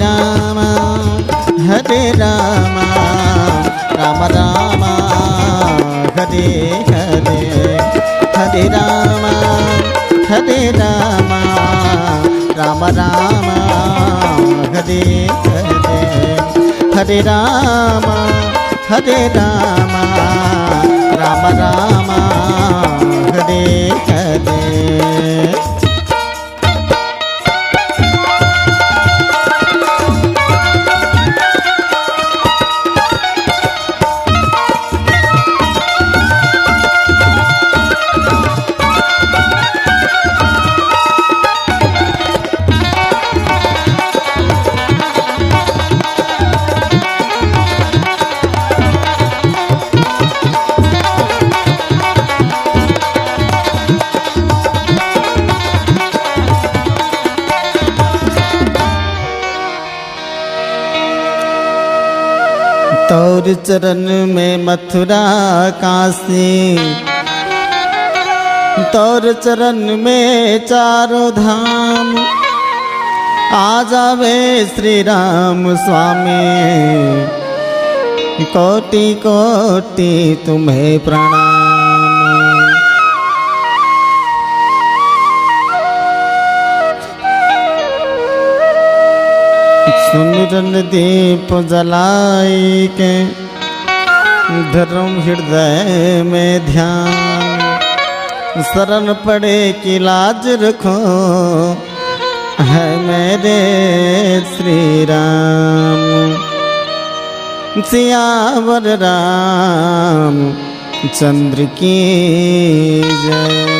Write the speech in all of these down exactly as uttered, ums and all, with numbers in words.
राम, हरे राम, राम राम, हरे हरे, हरे राम, हरे राम, राम राम, हरे हरे, हरे राम, हरे राम, राम राम, हरे हरे। तोर चरण में मथुरा काशी, तोर चरण में चारों धाम। आ जावे श्री राम स्वामी, कोटि कोटि तुम्हें प्रणाम। सुमिरन दीप जलाई के, धर्म हृदय में ध्यान। शरण पड़े कि लाज रखो, है मेरे श्री राम। सियावर राम चंद्र की जय।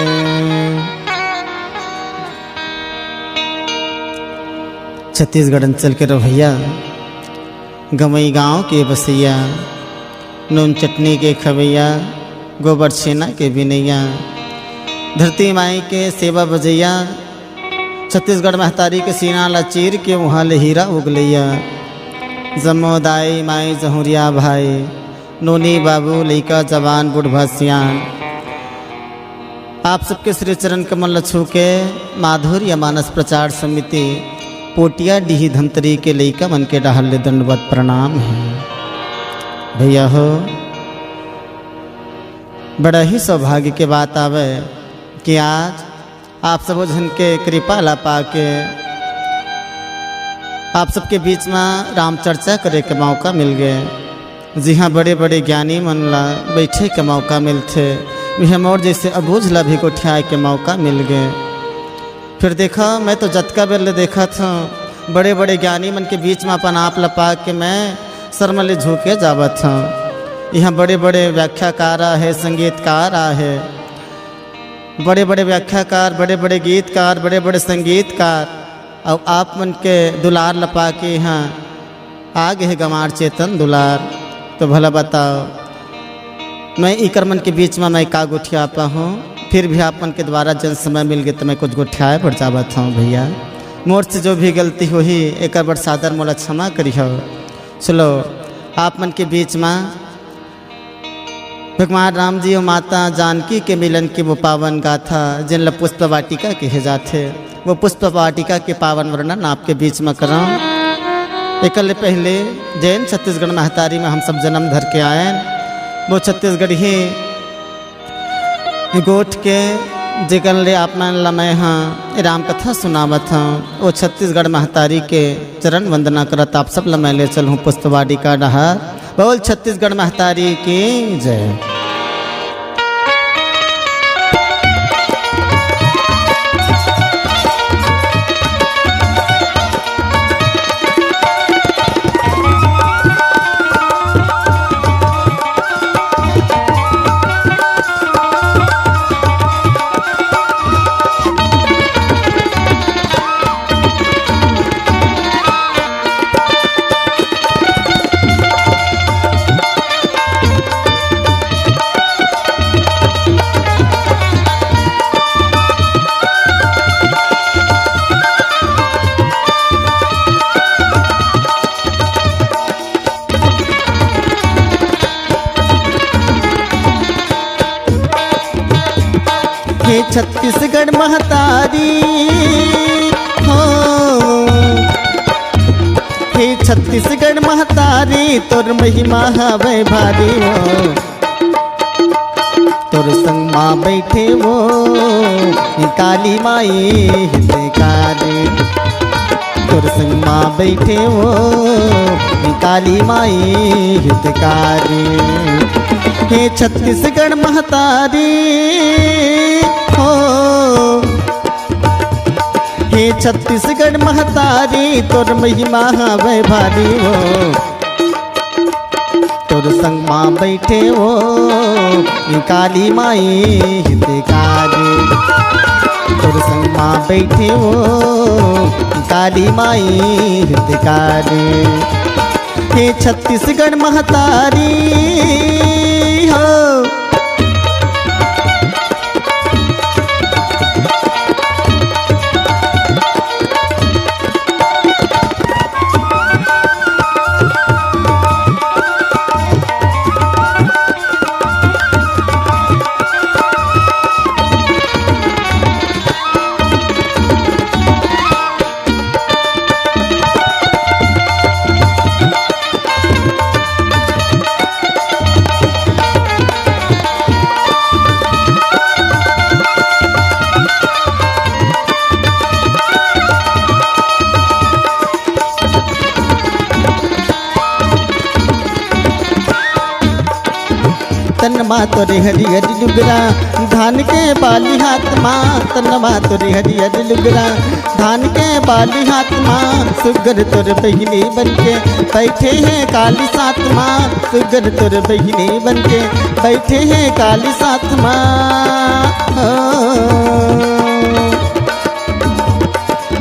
छत्तीसगढ़ अंचल के रवैया, गंवई गांव के बसैया, नून चटनी के खवैया, गोबर छेना के बिनैया, धरती माई के सेवा बजैया, छत्तीसगढ़ महतारी के सीना ला चीर के उहाँ ले हीरा उगलैया। जम्मो दाई माई जहुरिया भाई, नोनी बाबू लइका जवान बुढ़वा सियान, आप सबके श्री चरण कमल ल छू के माधुर्य मानस प्रचार समिति पोटिया डीही धमतरी के लइका मन के डहर ले दंडवत प्रणाम हे। भैया हो, बड़ा ही सौभाग्य के बात आवे कि आज आप सबो झन के कृपा ला पाके आप सबके बीच में राम चर्चा करे के मौका मिल गए। जिहाँ बड़े-बड़े ज्ञानी मन ला बैठे के मौका मिलथे, उहे मोर जैसे अबूझ ला भी गोठियाए के मौका मिल गए। फिर देखा, मैं तो जतका बेर ले देखत हूँ, बड़े-बड़े ज्ञानी मन के बीच में अपन आप ला पाके मैं शर्म ले झुके जावत हूँ। यहाँ बड़े-बड़े व्याख्याकार आहे, संगीतकार आहे, बड़े-बड़े व्याख्याकार, बड़े-बड़े गीतकार, बड़े-बड़े संगीतकार, अउ आप मन के दुलार ल पाके इहाँ आ गे हे गंवार चेतन दुलार। तो भला बताओ, मैं इकर मन के बीच में मैं का गोठिया पाहूँ? फिर भी आप मन के द्वारा जन समय मिल गे, तो मैं कुछ गोठियाए बर जावत हूँ भैया। मोर से जो भी गलती होही, एकर बर सादर मोला क्षमा करिहो। चलो, आप मन के बीच में भगवान राम जी अउ माता जानकी के मिलन के वो पावन गाथा, जेन ल पुष्प वाटिका कहे जाथे, वो पुष्प वाटिका के पावन वर्णन आपके बीच में करंव। एकर ले पहले जेन छत्तीसगढ़ महतारी में हम सब जन्म धर के आएन, वो छत्तीसगढ़ ही गोठ के जेकर ले आप मन ल मैं ह राम कथा सुनावत हंव, वो छत्तीसगढ़ महतारी के चरण वंदना करत आप सब ल मैं ले चलहूँ पुष्प वाटिका डहर। बोल छत्तीसगढ़ महतारी की जय। हे छत्तीसगढ़ महतारी हो, हे छत्तीसगढ़ महतारी, तोर महिमा हवय भारी वो। तोर संग मा बइठे वो काली माई हितकारी। तोर संग मा बइठे वो काली माई हितकारी। हे छत्तीसगढ़ महतारी हो, हे छत्तीसगढ़ महतारी, तोर महिमा हवय भारी वो। तोर संग मा बइठे वो काली माई हितकारी। तोर संग मा बइठे वो काली माई हितकारी। हे छत्तीसगढ़ महतारी हो। तन मा तोरे हरियर लुगरा, धान के बाली हाथ मा। तन मा तोरे हरियर लुगरा, धान के बाली हाथ मा। सुग्घर तोर बहिनी बन के बइठे हे काली साथ मा। सुग्घर तोर बहिनी बन के बइठे हे काली साथ मा। हो।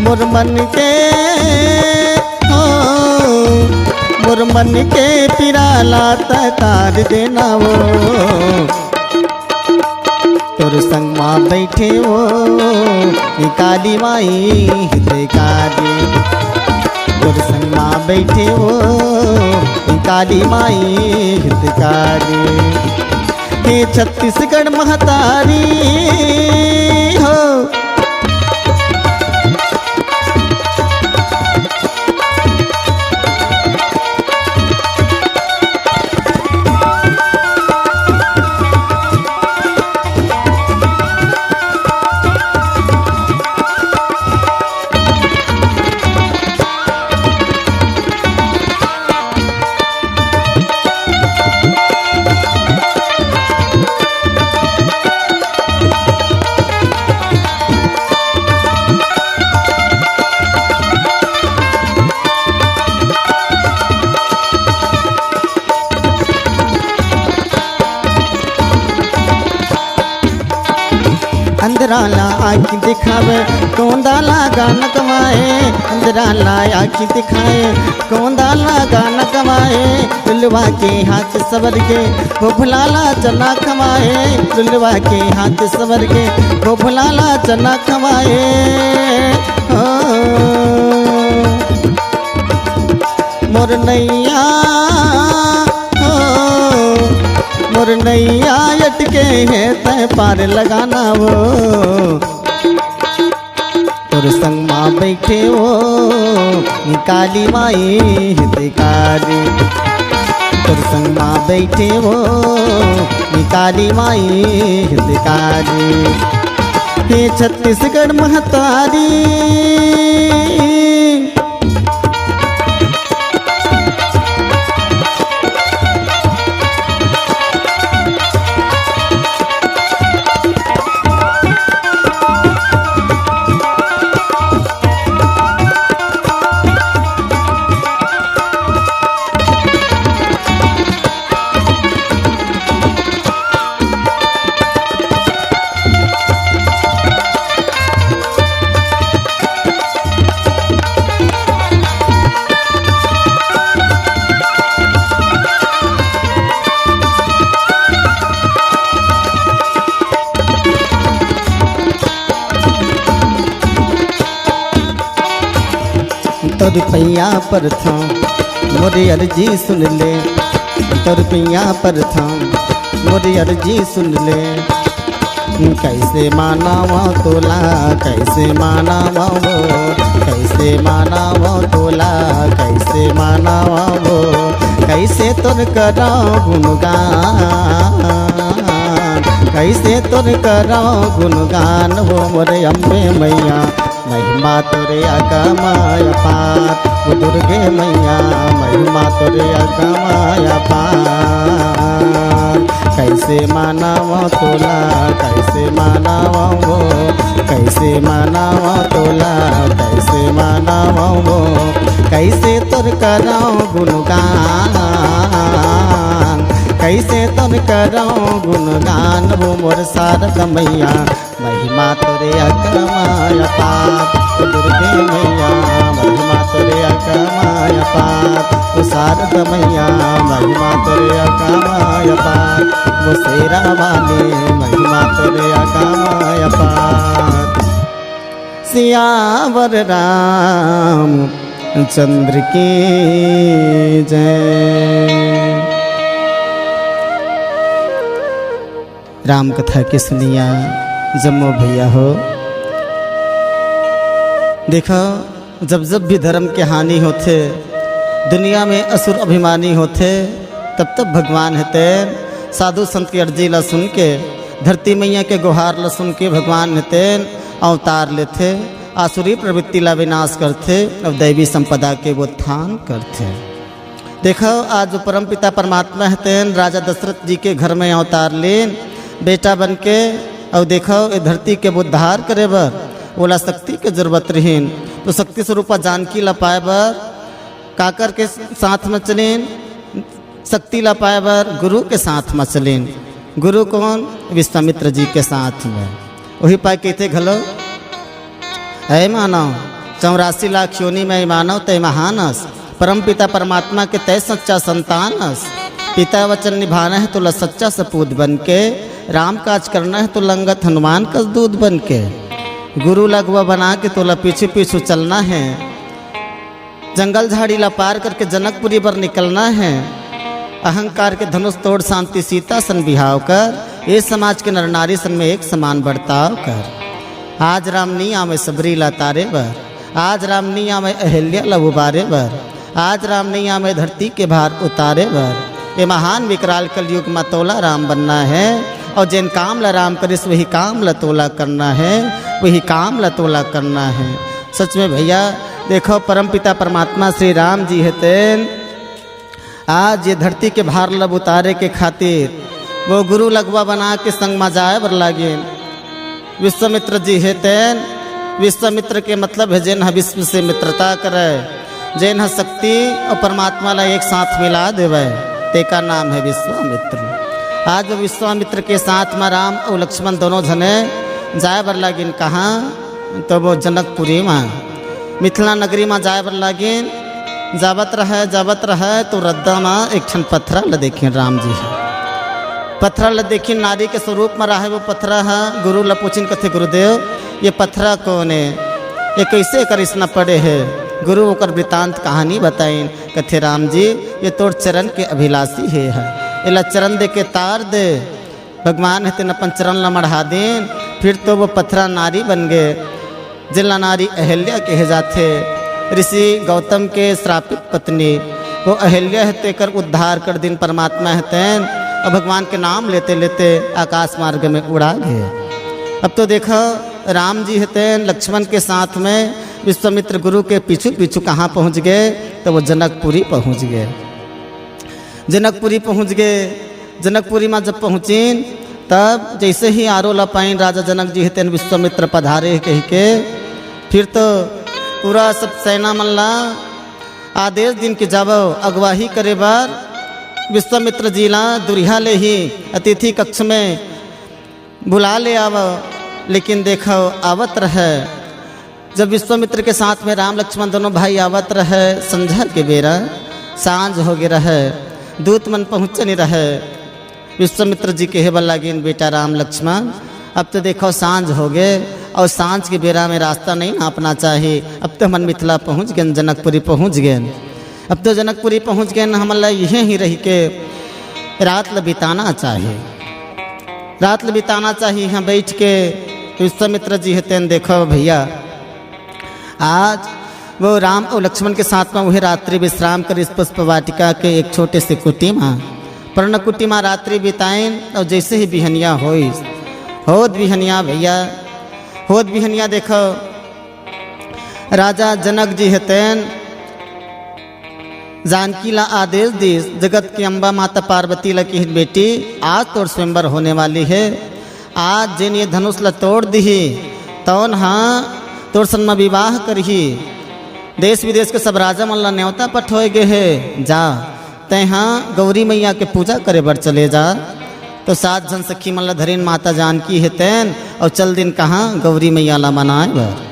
मोर मन के हो, मोर मन के पीरा ला तैं तार देना वो। तोर संग मा बइठे वो काली माई हितकारी। तोर संग मा बइठे वो काली माई हितकारी। हे छत्तीसगढ़ महतारी हो। अंधरा ला आँखी दिखावे, कोंदा ला गाना गवाए। अंधरा ला आँखी दिखाए, कोंदा ला गाना गवाए। लुलवा के हाथ सवर के, भोभला ला चना खवाए। लुलवा के हाथ सवर के, भोभला ला चना खवाए। हो। मोर नैया हो, मोर नैया अटके हे, तैं पार लगाना वो। तोर संग मा बइठे वो काली माई हितकारी। तोर संग मा बइठे वो काली माई हितकारी। हे छत्तीसगढ़ महतारी। तोर पैया परथंव, मोर अर्जी सुन ले। तोर पैया परथंव, मोर अर्जी सुन ले। कइसे मनावंव तोला, कइसे मनावंव वो, कइसे कइसे मनावंव तोला, कइसे मनावंव वो, कइसे तोर करंव गुणगान, कइसे तोर करंव गुणगान वो मोर अम्बे मइया। महिमा तोर अगम अपार, वो दुर्गे मइया, महिमा तोर अगम अपार। कइसे मनावंव तोला, कइसे मनावंव वो, कइसे मनावंव तोला, कइसे मनावंव वो, कइसे तोर करंव गुणगान, कइसे तोर करंव गुणगान वो मोर सारद मइया। महिमा तोर अगम अपार, ओ दुर्गे मइया, महिमा तोर अगम अपार, ओ सारद मइया, महिमा तोर अगम अपार, ओ शेरा वाली, महिमा तोर अगम अपार। सियावर रामचंद्र की जय। राम कथा के सुनिया जम्मो भइया हो। देखो, जब जब भी धर्म के हानि होथे, दुनिया में असुर अभिमानी होथे, तब तब भगवान हे तेन साधु संत के अर्जी ला सुन के, धरती मइया के गोहार ला सुन के भगवान हे तेन अवतार लेथे, आसुरी प्रवृत्ति ला विनाश करथे अउ दैवी संपदा के उत्थान करथे। देखो, आज वो परमपिता परमात्मा हे तेन राजा दशरथ जी के घर में अवतार लेन, बेटा बन के, अउ देखो, ए धरती के उद्धार करे बर ओला शक्ति के जरूरत रहिन, तो शक्ति स्वरूपा जानकी ला पाए बर काकर के साथ में चलेन, शक्ति ला पाए बर गुरु के साथ में चलेन। गुरु कोन? विश्वामित्र जी के साथ में। वही पाए कहिथे घलो, "ऐ मानव, चौरासी लाख योनि में ऐ मानव तय महान अस, परम पिता परमात्मा के तय सच्चा संतान अस। पिता वचन निभाना हे तोला सच्चा सपूत बन के, राम काज करना हे तोला अंगत हनुमान कस दूत बन के, गुरु लगवा बना के तोला पीछू पीछू चलना हे।" जंगल झाड़ी ला पार करके जनकपुरी बर निकलना हे। अहंकार के धनुष तोड़ शांति सीता सन बिहाव कर, ए समाज के नर नारी सन में एक समान बर्ताव कर। आज राम नी आवे सबरी ला तारे बर, आज राम नी आवे अहिल्या ला उबारे बर, आज राम नी आवे धरती के भार उतारे बर। ए महान विकराल कलयुग मा तोला राम बनना हे, अउ जेन काम ला राम करिस वही काम ला तोला करना हे, वही काम ला तोला करना हे। सच में भइया, देखो, परमपिता परमात्मा श्री राम जी हे तेन आज ये धरती के भार लब उतारे के खातिर वो गुरु लगवा बना के संग मा जाए बर लागिन। विश्वामित्र जी हे तेन, विश्वामित्र के मतलब हे जेन ह विश्व से मित्रता करे, जेन ह शक्ति अउ परमात्मा ला एक साथ मिला देवे, तेका नाम हे विश्वामित्र। आज वो विश्वामित्र के साथ मा राम अउ लक्ष्मण दोनों झने जाए बर लागिन। कहाँ? तो वो जनकपुरी मा, मिथिला नगरी मा जाए बर लागिन। जावत रहे, जावत रहे तो रद्दा मा एक ठन पथरा ल देखिन राम जी ह। पथरा ल देखिन, नारी के स्वरूप मा रहे वो पथरा ह। गुरु ल पूछिन, कथे, "गुरुदेव, ये पथरा कोन ए? ये कइसे एकर अइसना पड़े हे?" गुरु ओकर वृतांत कहानी बताइन। कथे, "राम जी, ये तोर चरण के अभिलाषी हे ह, एला चरण दे के तार दे।" भगवान हे तेन अपन चरण ला मढ़ा दिन, फिर तो वो पथरा नारी बन गे, जेला नारी अहिल्या कहे जाथे। ऋषि गौतम के श्रापित पत्नी वो अहिल्या हे, तेकर उद्धार कर दिन परमात्मा हे तेन, अउ भगवान के नाम लेते लेते आकाश मार्ग में उड़ा गे। अब तो देखो, राम जी हे तेन लक्ष्मण के साथ में विश्वामित्र गुरु के पीछू पीछू कहाँ पहुँच गे? तो वो जनकपुरी पहुँच गे। जनकपुरी पहुँच गे। जनकपुरी मा जब पहुँचिन, तब जइसे ही आरो ला पाइन, राजा जनक जी हे तेन विश्वामित्र पधारे हे कहिके, फिर तो पूरा सब सेना मन ला आदेश दिन के जावव अगुवाही करे बर, विश्वामित्र जी ला दुरिहा ले ही अतिथि कक्ष में बुला ले आव। लेकिन देखव, आवत रहे, जब विश्वामित्र के साथ में राम लक्ष्मण दोनों भाई आवत रहे, संझा के बेरा, सांझ हो गे रहे, दूत मन पहुँचे नहीं रहे। विश्वामित्र जी कहे बर लागिन, "बेटा राम लक्ष्मण, अब तो देखव सांझ हो गे, अउ सांझ के बेरा में रास्ता नहीं नापना चाही। अब तो हमन मिथिला पहुँच गेन, जनकपुरी पहुँच गेन।" अब तो जनकपुरी पहुँच गेन, हमन ला इहें ही रहि के रात ल बिताना चाही, रात ल बिताना चाही इहाँ बइठ के। विश्वामित्र जी हे तेन, "देखव भइया, आज वो राम अउ लक्ष्मण के साथ में उहे रात्रि विश्राम करिस पुष्प वाटिका के एक छोटे से कुटी मा, पर्ण कुटी मा रात्रि बिताइन। अउ जैसे ही बिहनिया होइस, होत बिहनिया भैया, होत बिहनिया देखो, राजा जनक जी हे तेन जानकी ला आदेश दिस, जगत के अम्बा माता पार्वती ला किहिन, "बेटी, आज तोर स्वयंवर होने वाली हे, आज जेन ये धनुष ला तोड़ दिही, तौन हा तोर संग म विवाह करही।" देश विदेश के सब राजा मन ला नेवता पठोए गे हे, जा, तैं हा गौरी मैया के पूजा करे बर चले जा। तो सात झन सखी मन ला धरिन माता जानकी हे तेन, अउ चल दिन कहाँ? गौरी मैया ला मनाए बर।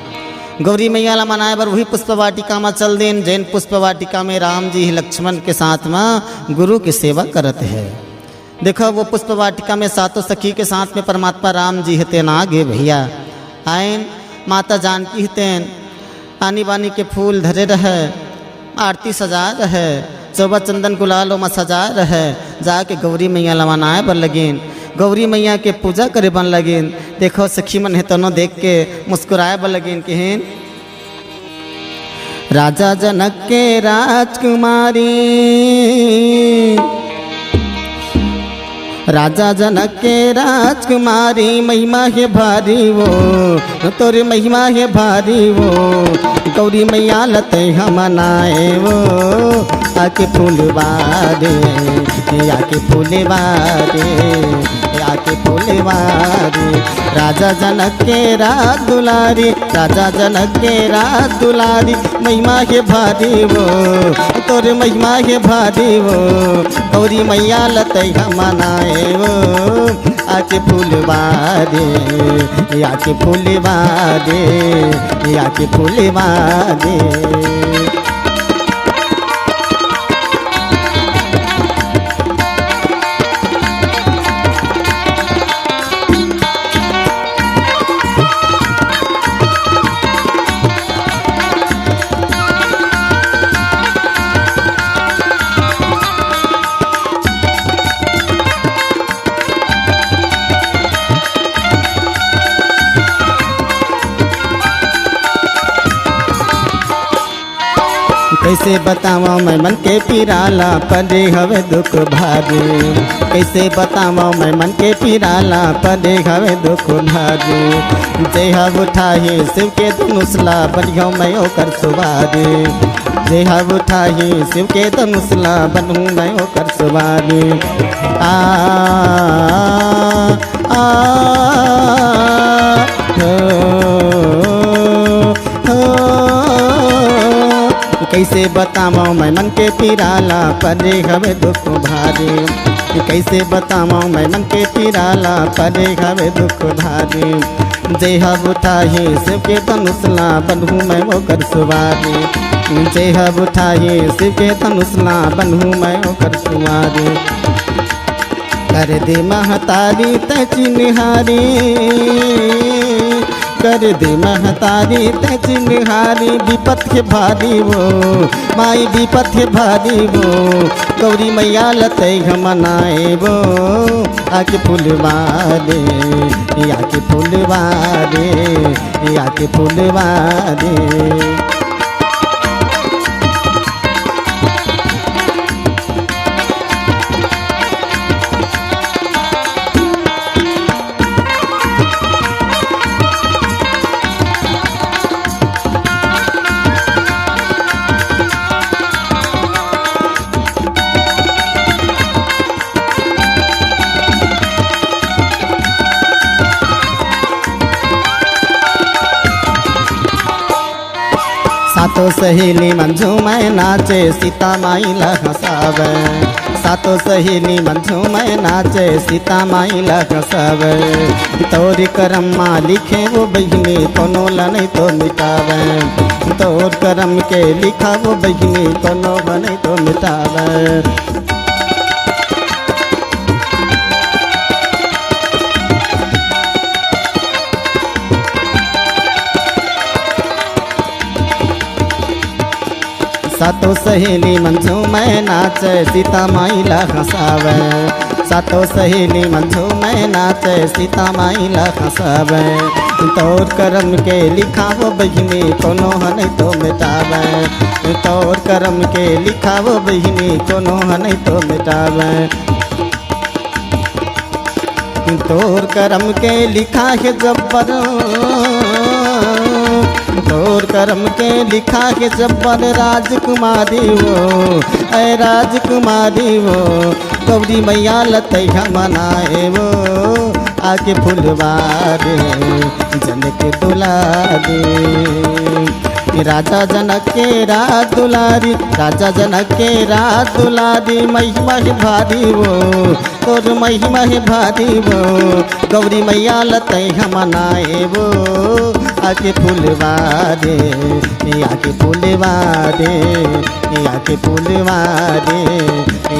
गौरी मैया ला मनाए बर वही पुष्प वाटिका म चल दिन, जेन पुष्प वाटिका में राम जी ही लक्ष्मण के साथ म गुरु के सेवा करत हे। देखो, वो पुष्प वाटिका में सातों सखी के साथ में परमात्मा राम जी हे तेन आ गे भैया। आइन, माता जानकी हे तेन आनी बानी के फूल धरे रहे, आरती सजाए रहे, चौबा चंदन गुलाल ओमा सजाए रहे, जाके गौरी मैया ला मनाए बर लगिन, गौरी मैया के पूजा करे बर लगिन। देखो सखी मन हे तनो देख के मुस्कुराए बर लगिन, किहिन, "राजा जनक के राजकुमारी, राजा जनक के राजकुमारी, महिमा हे भारी वो, तोर महिमा हे भारी वो, गौरी मैया ला तैं हा मनाए वो, आके फुलवा दे, आके फुलवा दे, आके फुलवा दे।" राजा जनक के राज दुलारी, राजा जनक के राज दुलारी, महिमा हे भारी वो, तोर महिमा हे भारी वो, गौरी मैया ला तैं हा मनाए वो, आके फुलवा दे, आके फुलवा दे, आके फुलवा दे। कइसे बतावंव मैं मन के पीरा ला, परे हवे दुख भारी। कइसे बतावंव मैं मन के पीरा ला, परे हवे दुख भारी। जे ह उठाही शिव के धनुष ला, बनहूँ मैं ओकर सुवारी। जे ह उठाही शिव के धनुष ला, बनहूँ मैं ओकर सुवारी। आ, आ, हो, हो। कइसे बतावंव मैं मन के पीरा ला, परे हवे दुख भारी। कइसे बतावंव मैं मन के पीरा ला, परे हवे दुख भारी। जे ह उठाही शिव के धनुष ला, बनहूँ मैं ओकर सुवारी। जे ह उठाही शिव के धनुष ला, बनहूँ मैं ओकर सुवारी। कर दे महतारी तैं चिन्हारी, कर दे महतारी तैं चिन्हारी, बिपत हे भारी वो, माई बिपत हे भारी वो, गौरी मैया ला तैं ह मनाए वो, आके फुलवा दे, आके फुलवा दे, आके फुलवा दे। सातों सहेली मन झूमे नाचे, सीता माई ला हंसावे। सातों सहेली मन झूमे नाचे, सीता माई ला हंसावे। तोरी करम मा लिखे वो बहिनी, कोनो ला नहीं तो मिटावे। तोर करम के लिखा वो बहिनी, कोनो ला नहीं तो मिटावे। सातो सहेली मन झूमै नाचै, सीता माई ला हँसावै। सातो सहेली मन झूमै नाचै, सीता माई ला हँसावै। तोर करम के लिखावो बहिनी, कोनो ह नहीं तो मिटावै। तोर करम के लिखावो बहिनी, कोनो ह नहीं तो मिटावै। तोर करम के लिखा हे जब्बर, तोर करम के लिखा हे जब्बर राजकुमारी वो, ऐ राजकुमारी वो, गौरी मैया ल तैहा मनाए वो, आके फुलवा दे जनक दुलारी। राजा जनक के राज दुलारी, राजा जनक के राज दुलारी, महिमा हे भारी वो, तोर महिमा हे भारी वो, गौरी मैया ल तैहा मनाए वो, आके फुलवा दे, आके फुलवा दे, आके फुलवा दे,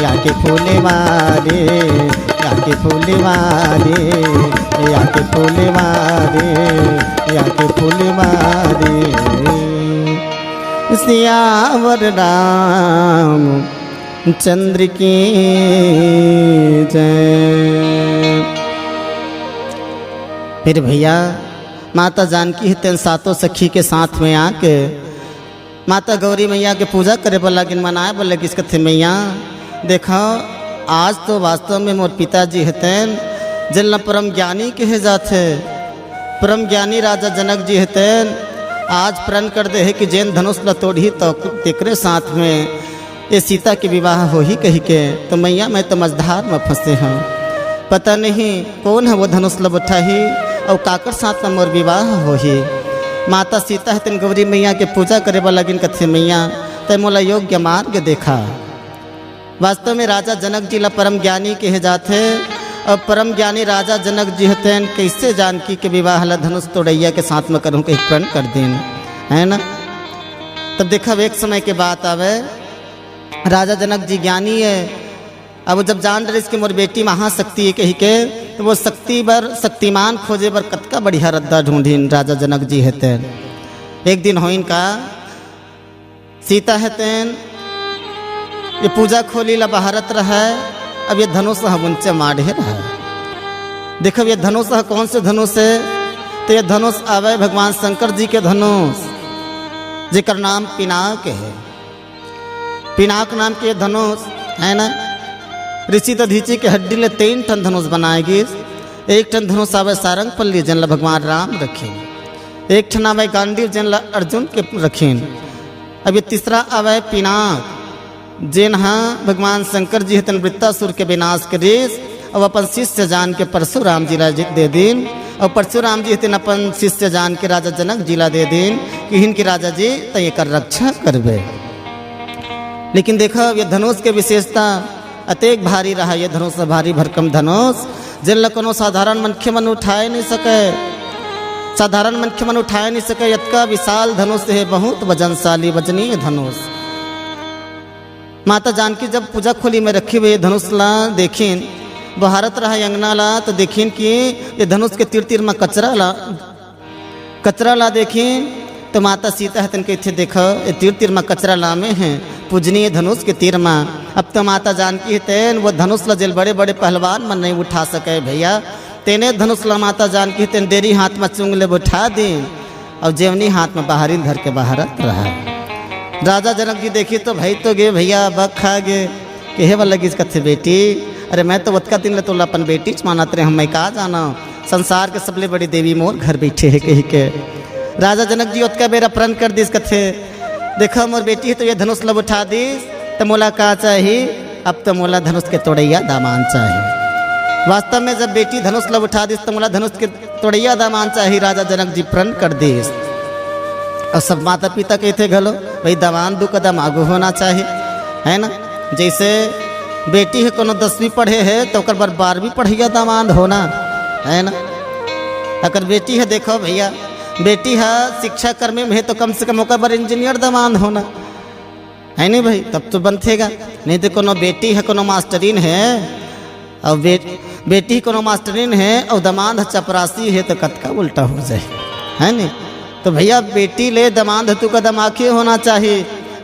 आके फुलवा दे, आके फुलवा दे, आके फुलवा दे, आके फुलवा दे। सियावर राम चंद्र की जय। फिर भैया, माता जानकी हे तेन सातों सखी के साथ में आके माता गौरी मैया के पूजा करे बर लागिन, मनाए बर लगिस। कथे, मैया देखो, आज तो वास्तव में मोर पिताजी हे तेन, जेन ला परम ज्ञानी कहे जाथे, परम ज्ञानी राजा जनक जी हे तेन आज प्रण कर दे हे कि जेन धनुष ला तोड़ही तो तेकरे साथ में ये सीता के विवाह होही कहिके, तो मैया मैं तो मझधार में फंसे हंव। पता नहीं कोन ह वो धनुष ल उठाही अउ काकर साथ में मोर विवाह होही। माता सीता ह तेन गौरी मैया के पूजा करे बर लगिन, कथे, मैया तै मोला योग्य मार्ग देखा। वास्तव में राजा जनक जी ला परम ज्ञानी कहे जाथे अउ परम ज्ञानी राजा जनक जी ह तेन कैसे जानकी के विवाह ला धनुष तोड़ैया के साथ में करूं कहि प्रण कर दिन, है ना। तब देखा, एक समय के बात आवे, राजा जनक जी ज्ञानी है। अब वो जब जान रहिस कि मोर बेटी महाशक्ति हे कहिके, तो वो शक्ति बर, शक्तिमान खोजे बर कतका बढ़िया रद्दा ढूंढिन राजा जनक जी हे तेन। एक दिन होइन का, सीता हे तेन ये पूजा खोली ला बहारत रहय। अब ये धनुष ह उंचे माढ़े रहय। देखो, ये धनुष ह कौन से धनुष हे? तो ये धनुष आवे भगवान शंकर जी के धनुष, जेकर नाम पिनाक हे। पिनाक नाम के धनुष है ना, ऋषि दधीचि के हड्डी ले तीन ठन धनुष बनाए गिस। एक ठन धनुष आवे सारंग पल्ली, जेन ला भगवान राम रखिन। एक ठन आवे गांडीव, जेन ला अर्जुन के रखिन। अब ये तीसरा आवे पिनाक, जेन हा भगवान शंकर जी ह तेन वृत्तासुर के विनाश करिस, अउ अपन शिष्य जान के परशुराम जी ला दे दिन, अउ परशुराम जी ह तेन अपन शिष्य जान के राजा जनक जी ला दे दिन, किहिन कि राजा जी, तैं एकर रक्षा करबे। लेकिन देखो, ये धनुष के विशेषता अतेक भारी रहा, ये धनुष भारी भरकम धनुष, जेन ला कोनो साधारण मनखे मन उठाए नहीं सके, साधारण मनखे मन उठाए नहीं सके। अतका विशाल धनुष हे, बहुत वजनशाली, वजनीय धनुष। माता जानकी जब पूजा खोली में रखे हुए धनुष ला देखिन, बहारत रहा अंगना ला, तो देखिन कि ये धनुष के तीर तीर में कचरा ला, कचरा ला देखिन, तो माता सीता ह तेन कहिथे, देखो, ये तीर तीर में कचरा लामे हे, पूजनीय धनुष के तीर में। अब तो माता जानकी ह तेन वो धनुष ला जेल बड़े बड़े पहलवान मन नहीं उठा सके भैया, तेने धनुष ला माता जानकी ह तेन डेरी हाथ में चुंग ले उठा दिन, अउ जेवनी हाथ में बहारिन धर के बहारत रहा। राजा जनक जी देखी तो भय तो गे भैया, बक खा गे। कहे बर लगिस, कथे, बेटी, अरे मैं तो ओतका दिन ले तोला अपन बेटीच मानत रहे हंव, मैं का जानंव संसार के सबले बड़ी देवी मोर घर बइठे हे कहिके। राजा जनक जी ओतका बेरा प्रण कर दिस, कथे, देखो मोर बेटी हे तो ये धनुष ल उठा दिस, त मोला का चाही? अब तो मोला धनुष के तोड़इया दामांद चाही। वास्तव में जब बेटी धनुष ल उठा दिस त मोला धनुष के तोड़इया दामांद चाही, राजा जनक जी प्रण कर दिस। अउ सब माता पिता कहिथे घलो, भाई, दामांद दू कदम आगू होना चाही, है ना? जइसे बेटी ह कोनो दसवीं पढ़े हे त ओकर बर बारहवीं पढ़इया दामांद होना, है ना? अगर बेटी ह, देखो भैया, बेटी ह शिक्षा कर्मी में हे त कम से कम ओकर बर इंजीनियर दामांद होना, है नहीं भाई? तब तो बनथे गा। नहीं त कोनो बेटी ह कोनो मास्टरीन हे, अउ बे-, बेटी ह कोनो मास्टरीन हे अउ दामांद ह चपरासी हे त कतका उल्टा हो जाही, है नहीं? त भैया, बेटी ले दामांद ह दू कदम आगे होना चाही।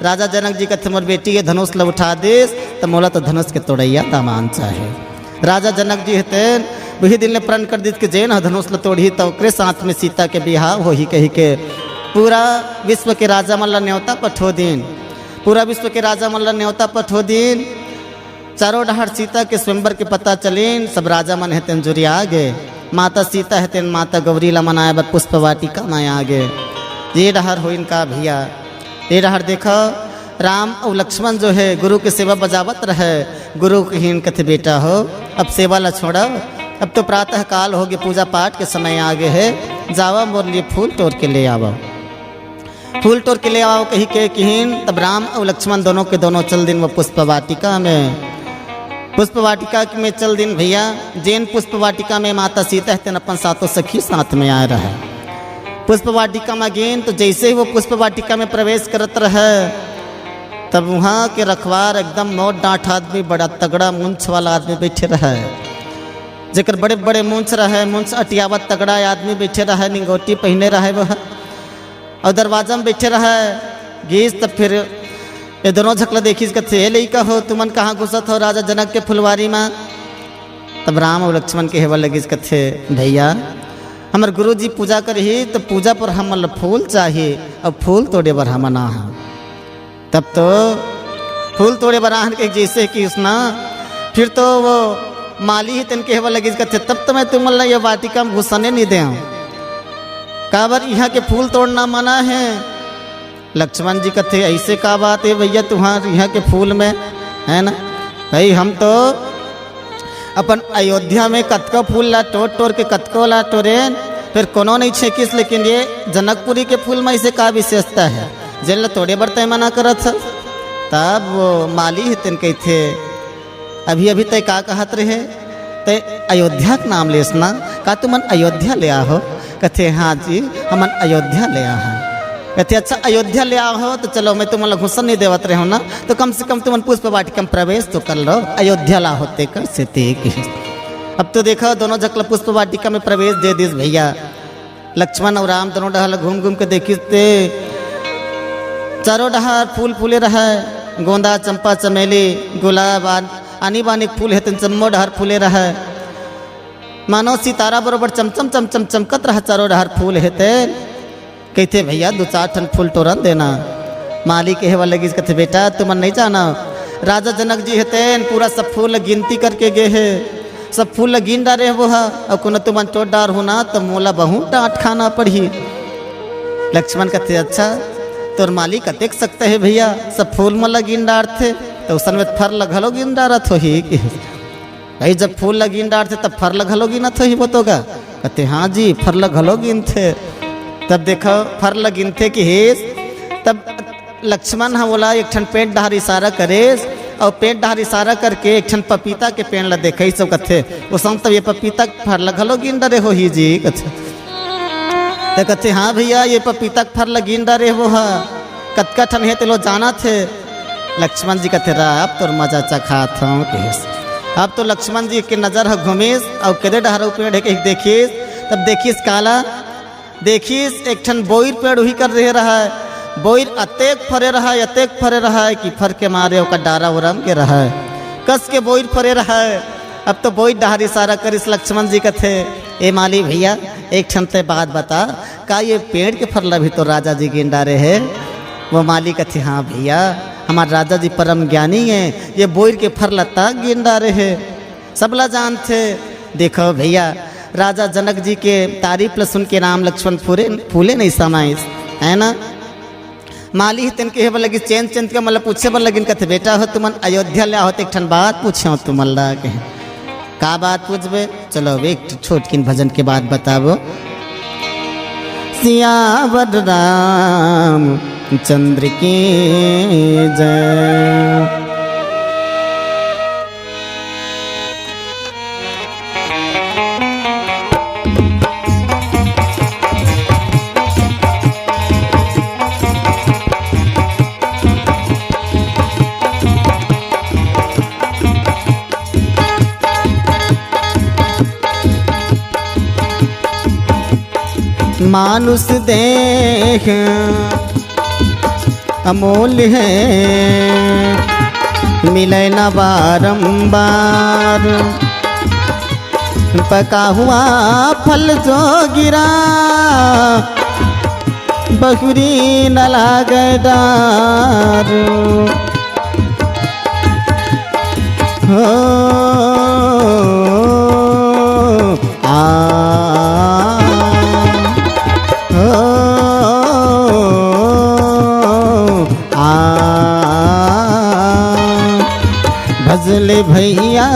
राजा जनक जी कथे, "मोर बेटी ये धनुष ल उठा देस, त मोला तो धनुष के तोड़इया दामांद चाहे।" राजा जनक जी हे तेन उही दिन ले प्रण कर दिस कि जेन ह धनुष ल तोड़ही, त ओकरे साथ में सीता के बिहाव होही कहिके पूरा विश्व के राजा मन ल न्योता पठो दिन। पूरा विश्व के राजा मन ल न्योता पठो दिन। चारों डहर सीता के स्वयंवर के पता चलिन, सब राजा मन हे तेन जुरिया गे। माता सीता हे तेन माता गौरी ला मनाए बर पुष्प वाटिका में आ गे। ये डहर होइन का भैया, ये डहर देखो, राम अउ लक्ष्मण जो हे गुरु के सेवा बजावत रहे। गुरु कहिन कथे, "बेटा हो, अब सेवा ला छोड़ो, अब तो प्रातः काल हो गे, पूजा पाठ के समय आ गे हे, जावा मोर लिए फूल टोर के ले आवा।" फूल टोर के ले आओ कहिके किहिन। तब राम अउ लक्ष्मण दोनों के दोनों चल दिन वो पुष्प वाटिका में। पुष्प वाटिका में चल दिन भैया, जेन पुष्प वाटिका में माता सीता हे तेन अपन सातों सखी साथ में आए रहे। पुष्प वाटिका में गेन तो जैसे ही वो पुष्प वाटिका में प्रवेश करत रहे, तब वहाँ के रखवार एकदम मोट डांठ आदमी, बड़ा तगड़ा मूंछ वाला आदमी बैठे रहे, जेकर बड़े बड़े मूंछ रहे, मूंछ अटियावत तगड़ा आदमी बैठे रहे, निंगोटी पहने रहे वो। अउ दरवाजा में बैठे रहे। गीस तब फिर ये दोनों झकला देखिस, कथे, "ए लइका हो, तुमन कहाँ घुसत हो राजा जनक के फुलवारी में?" तब राम अउ लक्ष्मण कहे बर लगिस, कथे, "भैया, हमर गुरुजी पूजा करही, त पूजा पर हमन ल फूल चाही, अउ फूल तोड़े बर हमन आहा।" तब तो फूल तोड़े बर आहन के जैसे कि उसना, फिर तो वो माली हे तेन कहे बर लगिस, कथे, "तब तो मैं तुमन ल ये वाटिका में घुसने नहीं देंव, काबर इहाँ के फूल तोड़ना मना हे।" लक्ष्मण जी कथे, "ऐसे का बात हे भैया, तुहार इहाँ के फूल में, है ना? भाई, हम तो अपन अयोध्या में कतको फूल ला टोर टोर के कतको ला टोरेन, फिर कोनो नहीं छेकिस, लेकिन ये जनकपुरी के फूल में ऐसे का विशेषता हे, जेन ला तोड़े बर तय मना करत हस?" तब वो माली हे तेन कहिथे, "अभी अभी तय का कहत रहे? तय अयोध्या के नाम लेस ना, का तुमन अयोध्या ले आहो?" कथे, "हाँ जी, हमन अयोध्या ले आहा।" कथे, "अच्छा, अयोध्या ले आहो तो चलो, मैं तुमन ला घुसन नहीं देवत रहे हो ना, तो कम से कम तुमन पुष्प वाटिका में प्रवेश तो कर लो, अयोध्या ला होते कर से ते के।" अब तो देखो, दोनों झकला पुष्प वाटिका में प्रवेश दे दिस भैया। लक्ष्मण अउ राम दोनों डहर घूम घूम के देखिस ते चारों डहर फूल फूले रहे, गोंदा, चंपा, चमेली, गुलाब, आन-, आनी बानी फूल हे तेन जम्मो डहर फूले रहे। मानो सितारा बरोबर चमचम चमचम चमकत रहे चारों डहर फूल हे तेन। कहिथे, "भैया, दू चार ठन फूल टोरन देना।" माली कहे बर लगिस, कथे, "बेटा, तुमन नहीं जाना, राजा जनक जी हे तेन पूरा सब फूल गिनती करके गे हे, सब फूल ल गिन डारे वो हा, अउ कोनो तुमन टोर डारहू ना, त मोला बहुत डांट खाना पड़ही।" लक्ष्मण कथे, "अच्छा, तोर माली कतेक सख्त हे भैया, सब फूल मन ल गिन डारथे, त उसन में फर ल घलो गिन डारत होही कि?" भाई, जब फूल ल गिन डारथे, तब फर ल घलो गिनत होही वो तो गा? कथे, "हाँ जी, फर ल घलो गिनथे।" तब देखो, फर ल गिनथे किहिस, तब लक्ष्मण ह ओला एक ठन पेड़ डहर इशारा करेस, अउ पेड़ डहर इशारा करके एक ठन पपीता के पेड़ ल देखाइस, अउ कथे, "ओ संत, ये पपीता के फर ल घलो गिन डरे होही जी," कथे। त कथे, "हाँ भैया, ये पपीता के फर ल गिन डरे वो ह, कतका ठन हे तेलो जानत हे?" लक्ष्मण जी कथे, "रा, अब तोर मजा चखात हंव," कहिस। अब तो लक्ष्मण जी के नजर ह घूमिस, अउ केदे डहर ओ पेड़ हे कहिके देखिस, तब देखिस काला, देखिस, एक ठन बोइर पेड़ उही कर रहे रहय। बोइर अतेक फरे रहय, अतेक फरे रहय कि फर के मारे ओकर डारा उरम गे रहय। कस के बोइर फरे रहय। अब तो बोइर डहर इशारा करिस लक्ष्मण जी, कथे, "ए माली भैया, एक ठन ते बात बता, का ये पेड़ के फर ल भी तो राजा जी गिन डारे हे?" वो माली कथे, "हाँ भैया, हमार राजा जी परम ज्ञानी हे, ये बोइर के फर ल तक गिन डारे हे।" सबला जानथे। देखो भैया, राजा जनक जी के तारीफ ल सुन के राम लक्ष्मण फूले, फूले नहीं समाइस, है ना? माली ह तेन कहे बर लगिस, चेंच चेंच के मतलब पूछे बर लगिन, कथे, "बेटा हो, तुमन अयोध्या ले आहो, त एक ठन बात पूछे हो तुमन ला," कहे। "का बात पूछबे?" "चलो, अब एक छोटकिन भजन के बाद बताबो।" सियावर रामचंद्र की जय। मानुष देह अमोल हे, मिले न बारंबार। पका हुआ फल जो गिरा, बहुरी न लागे डार। हो, आ, हो, आ। भजले भैया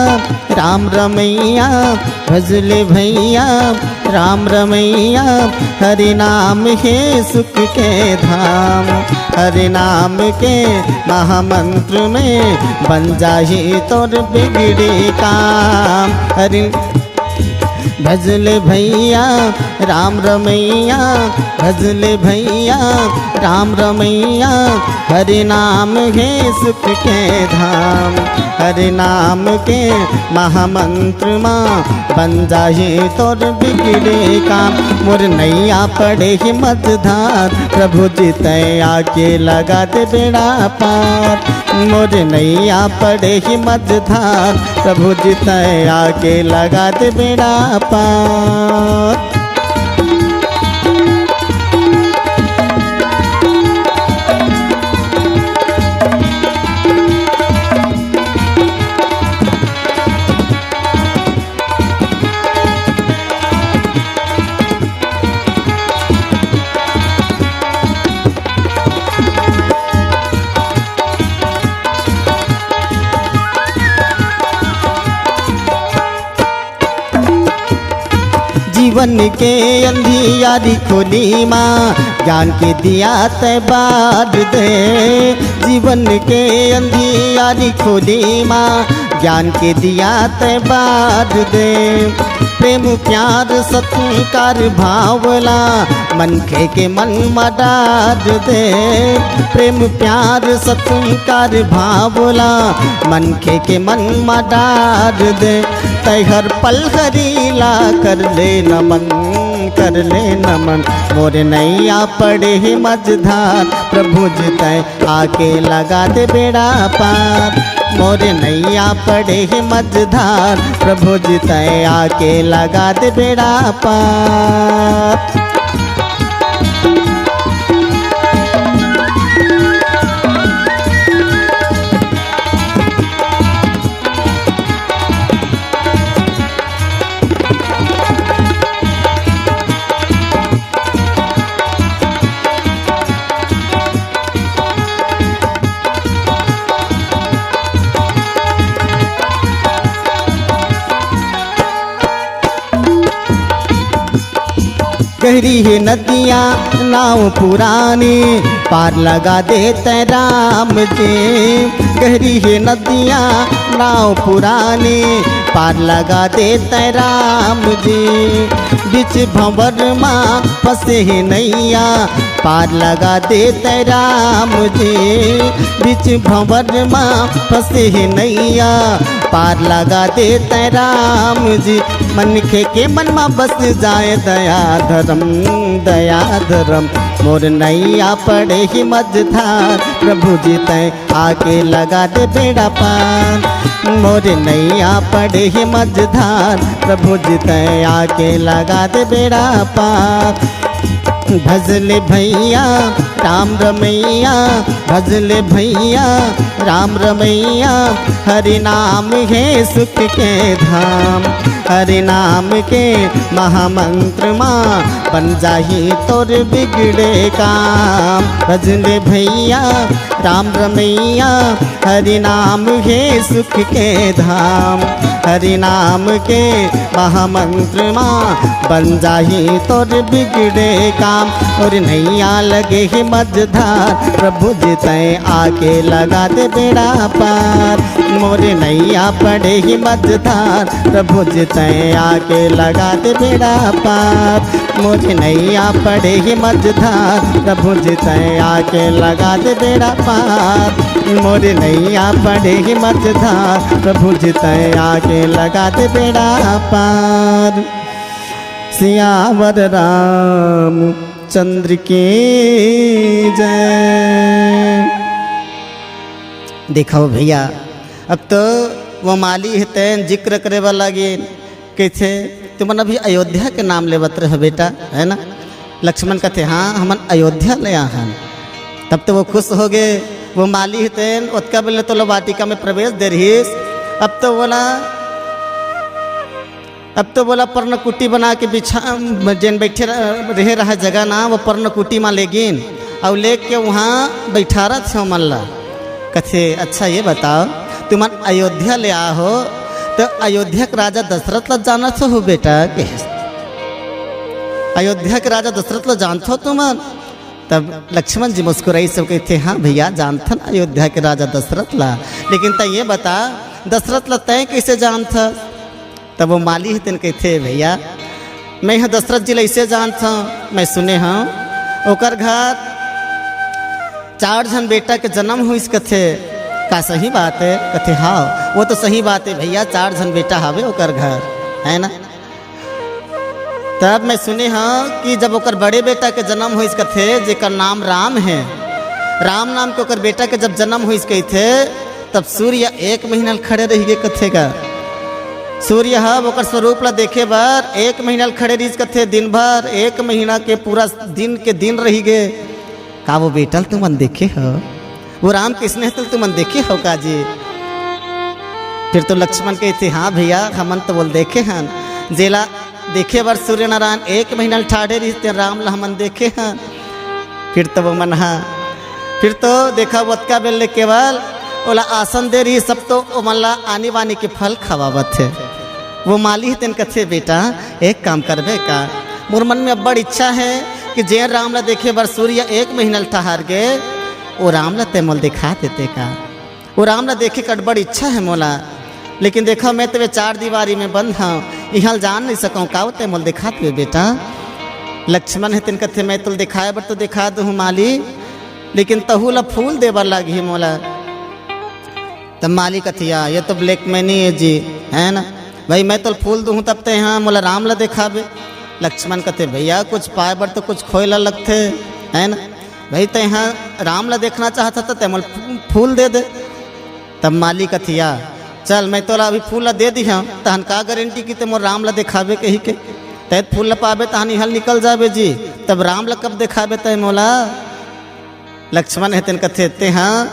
राम रमैया, भजले भैया राम रमैया। हरि नाम हे सुख के धाम, हरि नाम के महामंत्र में बन जाही तोर बिगड़ी काम। हरि भजले भैया राम रमैया, भजले भैया राम रमैया। हरि नाम हे सुख के धाम, हरि नाम के महामंत्र मा बन जाही तोर बिगड़े काम। मोर नैया पड़े ही मझधार, प्रभु जी तैं आके लगा दे बेड़ा पार। मोर नैया पड़े ही मझधार, प्रभु जी तैं आके लगा दे बेड़ा पार। जीवन के अंधियारी खोली माँ, ज्ञान के दिया तैं बार दे। जीवन के अंधियारी खोली माँ, ज्ञान के दिया तैं बार दे। प्रेम प्यार सत्कार भावला, मनखे के मन मा डार दे। प्रेम प्यार सत्कार भावला, मनखे के मन मा डार दे। तैं हर पल हरि ला कर ले नमन, कर ले नमन। मोर नैया पड़े ही मझधार, प्रभु जी तैं आके लगा दे बेड़ा पार। मोर नैया पड़े ही मझधार, प्रभु जी तैं आके लगा दे बेड़ा पार। गहरी हे नदिया नाव पुरानी, पार लगा दे तैं राम जी। गहरी हे नदिया नाव पुरानी, पार लगा दे तैं राम जी। बीच भंवर मा फंसे हे नैया, पार लगा दे तैं राम जी। बीच भंवर मा फंसे हे नैया, पार लगा दे तैं राम जी। मनखे के मन मा बस जाए दया धरम, दया धरम। मोर नैया पड़े ही मझधार, प्रभु जी तैं आके लगा दे बेड़ा पार। मोर नैया पड़े ही मझधार, प्रभु जी तैं आके लगा दे बेड़ा पार। भजले भैया राम रमैया, भजले भैया राम रमैया। हरि नाम हे सुख के धाम, हरि नाम के महामंत्र मा बन जाही तोर बिगड़े काम। भजले भैया राम रमैया, हरि नाम हे सुख के धाम, हरि नाम के महामंत्र मा बन जाही तोर बिगड़े काम। मोर नैया लगे हे मझधार, प्रभु जी तैं आके लगा दे बेड़ा पार। मोर नैया पड़े हे मझधार, प्रभु जी तैं आके लगा दे बेड़ा पार। मोर नैया पड़े हे मझधार, प्रभु जी तैं आके लगा दे बेड़ा पार। मोर नैया पड़े हे मझधार, प्रभु जी तैं आके लगा दे बेड़ा पार। सियावर रामचंद्र की जय। देखो भैया, अब तो वो माली हे तेन जिक्र करे बर लागिन, कहिथे, "तुमन अभी अयोध्या के नाम लेवत रहे बेटा, है ना?" लक्ष्मण कथे, "हाँ, हमन अयोध्या ले आहन।" तब तो वो खुश हो गए। वो माली हे तेन ओतका बेले तो लो वाटिका में प्रवेश दे रहिस। अब तो बोला, अब तो बोला पर्णकुटी बना के बिछा, जेन बैठे रह-, रहे रहा जगह ना, वो पर्णकुटी मा लेगिन, अउ लेके वहाँ बैठारत हे मन ला। कथे, "अच्छा ये बताओ, तुमन अयोध्या ले आ हो, तो अयोध्या के राजा दशरथ ला जानत हो बेटा?" कहे, "अयोध्या के राजा दशरथ ला जानत हो तुमन?" तब लक्ष्मण जी मुस्कुराई सब कहिथे, "हाँ भैया, जानथन अयोध्या के राजा दशरथ ला, लेकिन तैं ये बता, दशरथ ला तैं कैसे जानथस?" तब वो माली हे तेन कहिथे, "भैया, मैं ह दशरथ जी ला ऐसे जानथंव, मैं सुने हंव, ओकर घर चार झन बेटा के जन्म होइस कथे, का सही बात हे?" कथे, "हाँ, वो तो सही बात हे भैया, चार झन बेटा हवे ओकर घर, है ना?" तब मैं सुने हंव कि जब ओकर बड़े बेटा के जन्म होइस कथे, जेकर नाम राम हे, राम नाम के ओकर बेटा के जब जन्म होइस कहिथे, तब सूर्य एक महीना ल खड़े रहि गे कथे गा। सूर्य ह ओकर स्वरूप ला देखे बर एक महीना ल खड़े रहिस कथे, दिन भर, एक महीना के पूरा दिन के दिन रहि गे। "का वो बेटा ल तुमन देखे हो? वो राम के स्नेह ल तुमन देखे हो का जी?" फिर तो लक्ष्मण कहिथे, "हाँ भैया, हमन तो बोल देखे हन, जेला देखे बर सूर्य नारायण एक महीना ल ठाढ़े रहिस, ते राम ला हमन देखे हन।" फिर तो वो मन हा, फिर तो देखा, ओतका बेल ले केवल ओला आसन दे रहिस, सब तो ओमन ला आनी बानी के फल खवावत हे। वो माली हे तेन कथे, "बेटा, एक काम करबे का, मोर मन में अब्बड़ इच्छा हे कि जेन राम ला देखे बर सूर्य एक महीना ल ठहर गे, वो राम ला ते मोल दिखा देते का?" वो राम ला देखे के अब्बड़ इच्छा हे मोला, लेकिन देखा, मैं तो ये चार दीवारी में बंद हंव, इहाँ ल जान नहीं सकंव, का वो ते मोल दिखा देबे बेटा? लक्ष्मण हे तेन कथे, "मैं तोल दिखाए बर तो दिखा दूँ माली, लेकिन तहू ला फूल दे बर लागही मोला।" तब माली कथे, "या, ये तो ब्लैक मनी हे जी, है ना? भाई, मैं तोल फूल दूँ तब ते इहाँ मोला राम ला दिखाबे।" लक्ष्मण कथे, "भैया, कुछ पाए बर तो कुछ खोए ला लगथे, है ना?" भाई, तैं ह राम ला देखना चाहत ह, त तैं मोला फू-, फूल दे दे। तब माली कथे, "या, चल, मैं तोला अभी फूल ला दे दिहंव, तहन का गारंटी कि तैं मोर राम ला देखाबे कहिके? तैं फूल ला पाबे, तहन इहाँ ले निकल जाबे जी, तब राम ला कब देखाबे तैं मोला?" लक्ष्मण हे तेन कथे, "तें ह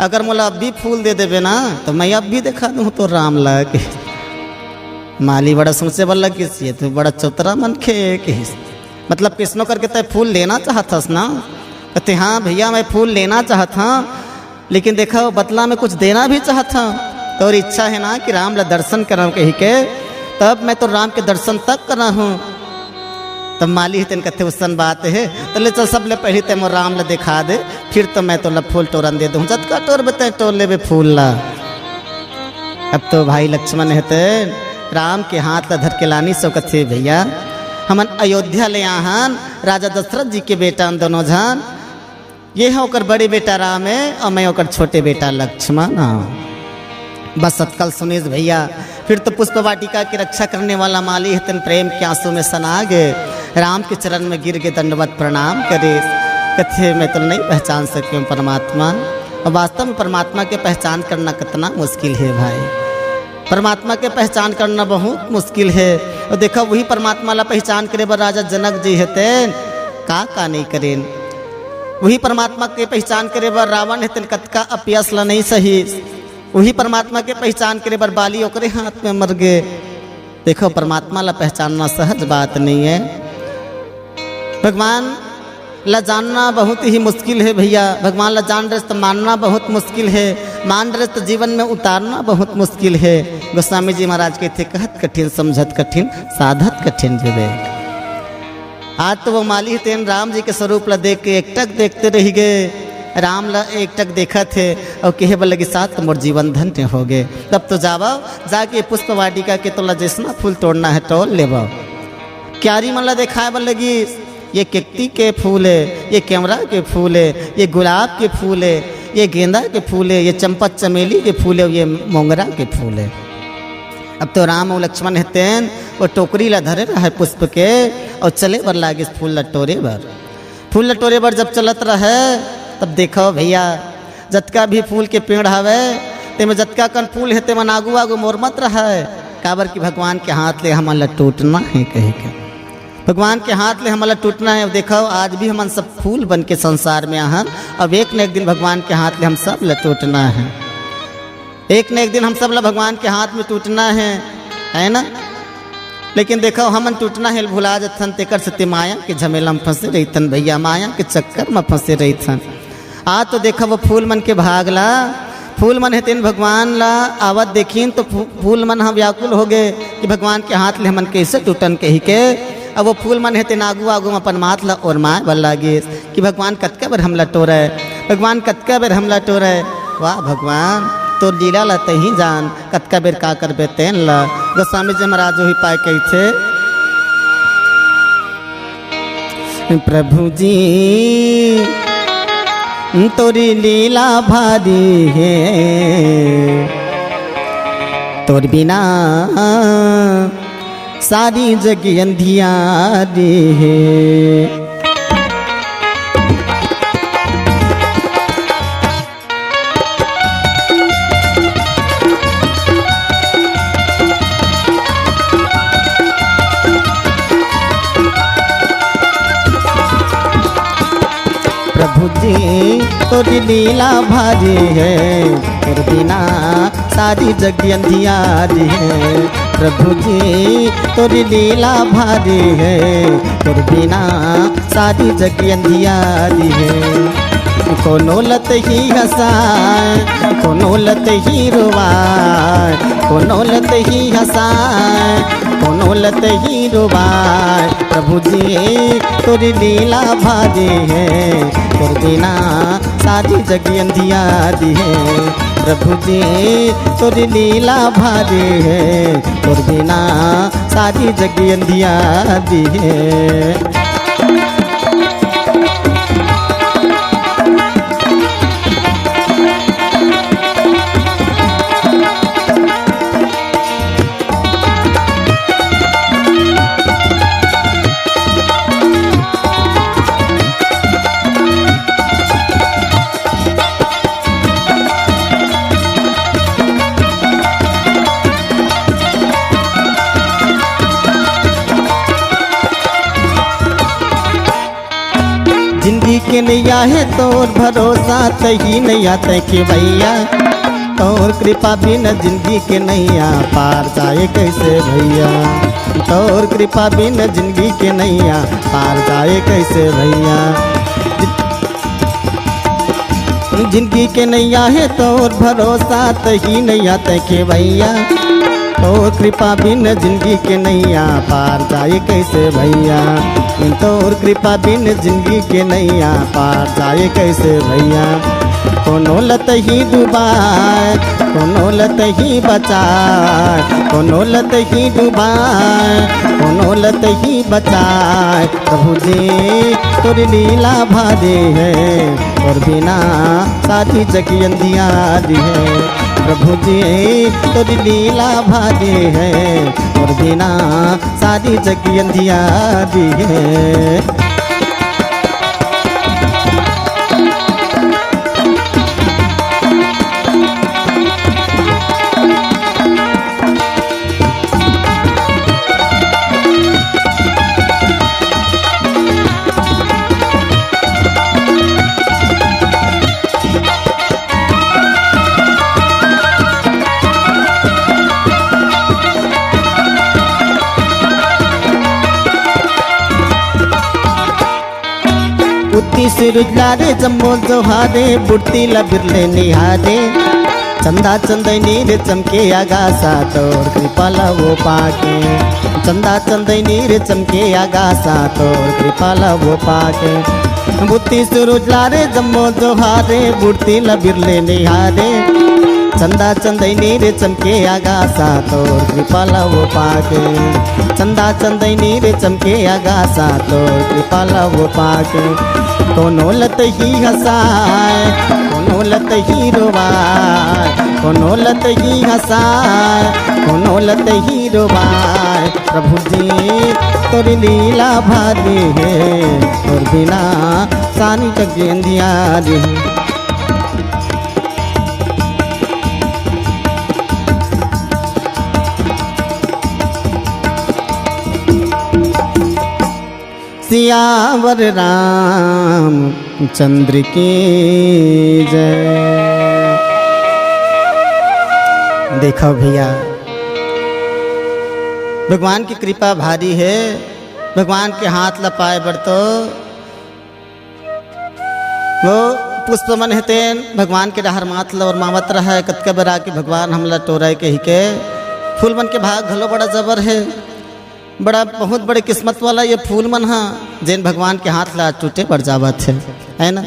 अगर मोला अभी फूल दे देबे ना, त मैं अभी देखा दूँ तोर राम ला।" माली बड़ा सोचे बर लगिस, "ये तो बड़ा चतरा मनखे हे," कहिस। "मतलब, कइसनो करके तैं फूल लेना चाहत हस ना?" कथे, "हाँ भैया, मैं फूल लेना चाहत हंव, लेकिन देखा, बदला में कुछ देना भी चाहत हंव। तोर इच्छा हे ना कि राम ला दर्शन करंव कहिके, तब मैं तो राम के दर्शन तक करहूँ।" तब माली हे तेन कथे, "ओसन बात हे, त ले चल, सबले पहिली तैं मोर राम ला देखा दे, फिर तो मैं तोला फूल टोरन दे दूँ, जतका टोरबे तैं टोर लेबे फूल ला।" अब तो भाई लक्ष्मण हे तेन राम के हाथ ला धर के लानिस अउ कथे, "भैया, हमन अयोध्या ले आहन, राजा दशरथ जी के बेटा हन दोनों झन, ये ह ओकर बड़े बेटा राम हे अउ मैं ओकर छोटे बेटा लक्ष्मण हंव।" बस अतका ल सुनिस भैया, फिर तो पुष्प वाटिका के रक्षा करने वाला माली हे तेन प्रेम के आंसू में सना गे, राम के चरण में गिर के दंडवत प्रणाम करिस। कथे, "मैं तो नहीं पहचान सके हूँ परमात्मा।" और वास्तव में परमात्मा के पहचान करना कितना मुश्किल हे भाई। परमात्मा के पहचान करना बहुत मुश्किल हे। अउ देखा, वही परमात्मा ला पहचान करे बर राजा जनक जी हे तेन का का नहीं करेन। वही परमात्मा के पहचान करे बर रावण हे तेन कतका अपयस ला नहीं सहिस। वही परमात्मा के पहचान करे बर बाली ओकरे हाथ में मर गे। देखो, परमात्मा ला पहचानना सहज बात नहीं हे। भगवान ला जानना बहुत ही मुश्किल हे भैया। भगवान ला जान डरेस त मानना बहुत मुश्किल हे, मान डरेस त जीवन में उतारना बहुत मुश्किल हे। गोस्वामी जी महाराज कहिथे, "कहत कठिन समझत कठिन, साधत कठिन विवेक।" आज तो वो माली तेन राम जी के स्वरूप ला देख के एकटक देखते रहि गे, राम ला एकटक देखत हे अउ कहे बर लगिस, "आज तो मोर जीवन धन्य हो गे।" तब तो जावव, जाके पुष्प वाटिका के तोला जइसना फूल टोरना हे, टोर लेवव। क्यारी मन ला देखाए बर लगिस, "ये केकती के फूल हे, ये केंवरा के फूल हे, ये गुलाब के फूल हे, ये गेंदा के फूल हे, ये चंपा चमेली के फूल हे, ये मोंगरा के फूल हे।" अब तो राम अउ लक्ष्मण हे तेन वो टोकरी ला धरे रहे पुष्प के अउ चले बर लागिस फूल ला टोरे बर। फूल ला टोरे बर जब चलत रहे, तब देखव भैया, जतका भी फूल के पेड़ हवय, तेमे जतका कन फूल हे, तेमन आगू आगू मोर मत रहय, काबर कि भगवान के हाथ ले हमन ला टूटना हे कहिके। भगवान के हाथ ले हमन ला टूटना हे। देखव, आज भी हमन सब फूल बन के संसार में आहन, अब एक न एक दिन भगवान के हाथ ले हम सब ला टूटना हे। एक न एक दिन हम सब ला भगवान के हाथ में टूटना हे, है ना? लेकिन देखव, हमन टूटना हे भुला जथन, तेकर सेती माया के झमेला में फंसे रहिथन भैया, माया के चक्कर में फंसे रहिथन। आ तो देखव, वो फूल मन के भाग ला, फूल मन हे तेन भगवान ला आवत देखिन तो फू-, फूल मन ह व्याकुल हो गे कि भगवान के हाथ ले हमन कैसे टूटन कहिके। अब वो फूल मन हे तेन आगू आगू म अपन माथ ला ओरमाए बर लागिस कि भगवान कतका बेर हमला टोरय, भगवान कतका बेर हमला टोरय। वाह भगवान, तोर लीला ला तहीं जान, कतका बेर का करबे तेन ला। गोस्वामी जी महाराज ओही पाय कहिथे, प्रभु जी, तोरी लीला भारी हे, तोर बिना सारी जग अंधियारी हे। प्रभु जी, तोरी लीला भारी हे, तोर बिना सारी जग अंधियारी हे। प्रभु जी, तोरी लीला भारी हे, तोर बिना सारी जग अंधियारी हे। कोनो लत ही हंसाय, कोनो लत ही रोवाय, कोनो लत ही हंसाय, कोनो लत ही रोवाय। प्रभु जी, तोरी लीला भारी हे, तोर बिना सारी जग अंधियारी हे। प्रभु जी, तोरी लीला भारी हे, तोर बिना सारी जग अंधियारी हे। जिंदगी के नैया हे तोर भरोसा, तही नैया तैं खेवैया। तोर कृपा बिन जिंदगी के नैया पार जाए कैसे भैया। तोर कृपा बिन जिंदगी के नैया पार जाए कैसे भैया। जिंदगी के नैया हे तोर भरोसा, तही नैया तैं खेवैया। तोर कृपा बिन जिंदगी के नैया पार जाए कैसे भैया। तोर कृपा बिन जिंदगी के नैया पार जाए कैसे भैया। कोनो लत ही डुबाय, कोनो लत ही बचाय, कोनो लत ही डुबाय, कोनो लत ही बचाय। प्रभु जी, तोर लीला भारी हे, तोर बिना सारी जग अंधियारी हे। प्रभु जी, तोर लीला भारी हे, तोर बिना सारी जग अंधियारी हे। उत्ती सूरज ला रे जम्मो जोहारे, बुड़ती ला बिरले निहारे। चंदा चंदैनी रे चमके आगासा, तोर कृपा ला वो पाके। चंदा चंदैनी रे चमके आगासा, तोर कृपा ला वो पाके। उत्ती सूरज ला रे जम्मो जोहारे, बुड़ती ला बिरले निहारे। चंदा चंदैनी रे चमके आगासा, तोर कृपा ला वो पाके। चंदा चंदैनी रे चमके आगासा, तोर कृपा ला वो पाके। कोनो लत ही हंसाय, कोनो लत ही रोवाय, कोनो लत ही हंसाय, कोनो लत ही रोवाय। प्रभु जी, तोर लीला भारी हे, तोर बिना सारी जग अंधियारी हे। सियावर रामचंद्र की जय। देखो भैया, भगवान की कृपा भारी हे। भगवान के हाथ ला पाए बर तो वो पुष्प मन हे तेन भगवान के डहर माथ ला ओरमावत रहय। कतका बेर आके भगवान हमला टोरय कहिके। फूल मन के भाग घलो बड़ा जबर हे, बड़ा बहुत बड़े किस्मत वाला ये फूल मन ह, जेन भगवान के हाथ ला टूटे बर जावत हे, है ना?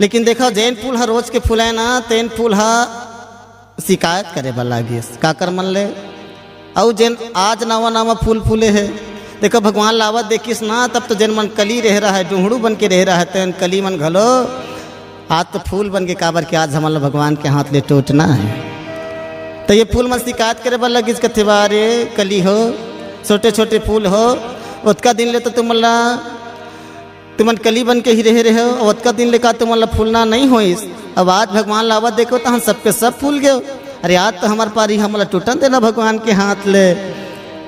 लेकिन देखो, जेन फूल ह रोज के फूल हे ना, तेन फूल ह शिकायत करे बर लागिस काकर मन ले। अउ जेन आज नवा नवा फूल फूले हे, देखो, भगवान लावत देखिस ना, तब तो जेन मन कली रह रहा है, डुहड़ू बन के रह रहा है, तेन कली मन घलो आज तो फूल बन के, काबर के आज हमन ला भगवान के हाथ ले टूटना है। तो ये फूल मन शिकायत करे बर लगिस, कथे, "वाह रे कली हो, छोटे छोटे फूल हो, ओतका दिन ले तो तुमन ला, तुमन कली बन के ही रहे रहे हो, अउ ओतका दिन ले का तुमन ला फूलना नहीं होइस? अब आज भगवान लावत देखो तो हम सबके सब फूल गयो। अरे आज तो हमार पारी, हमला टूटन देना भगवान के हाथ ले।"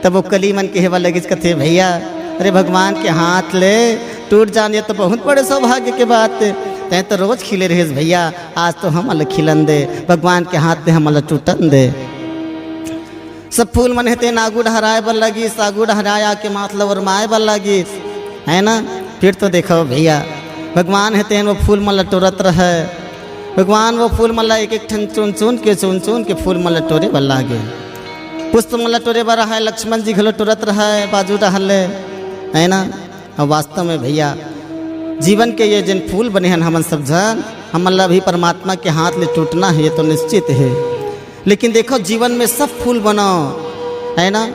तब वो कली मन कहे बर लगिस, कथे, "भैया, अरे भगवान के हाथ ले टूट जान, ये तो बहुत बड़े सौभाग्य के बात हे। तैं तो रोज खिले रहिस भैया, आज तो हमला खिलन दे, भगवान के हाथ ले हमला टूटन दे।" सब फूल मन हे तेन आगू डहर आए बर लगिस, आगू डहर आए आके माथ ल ओरमाए बर लगिस, है ना? फिर तो देखो भैया, भगवान हे तेन वो फूल मन ल टोरत रहय। भगवान वो फूल मन ल एक एक ठन चुन चुन के, चुन चुन के फूल मन ल टोरे बर लागे। पुष्प मन ल टोरे बर रहय, लक्ष्मण जी घलो टोरत रहय बाजू डहर ले, है ना? अउ वास्तव में भैया, जीवन के ये जेन फूल बने हन, हमन सब झन, हमन ला भी परमात्मा के हाथ ले टूटना हे, ये तो निश्चित हे। लेकिन देखो, जीवन में सब फूल बनाओ, है ना?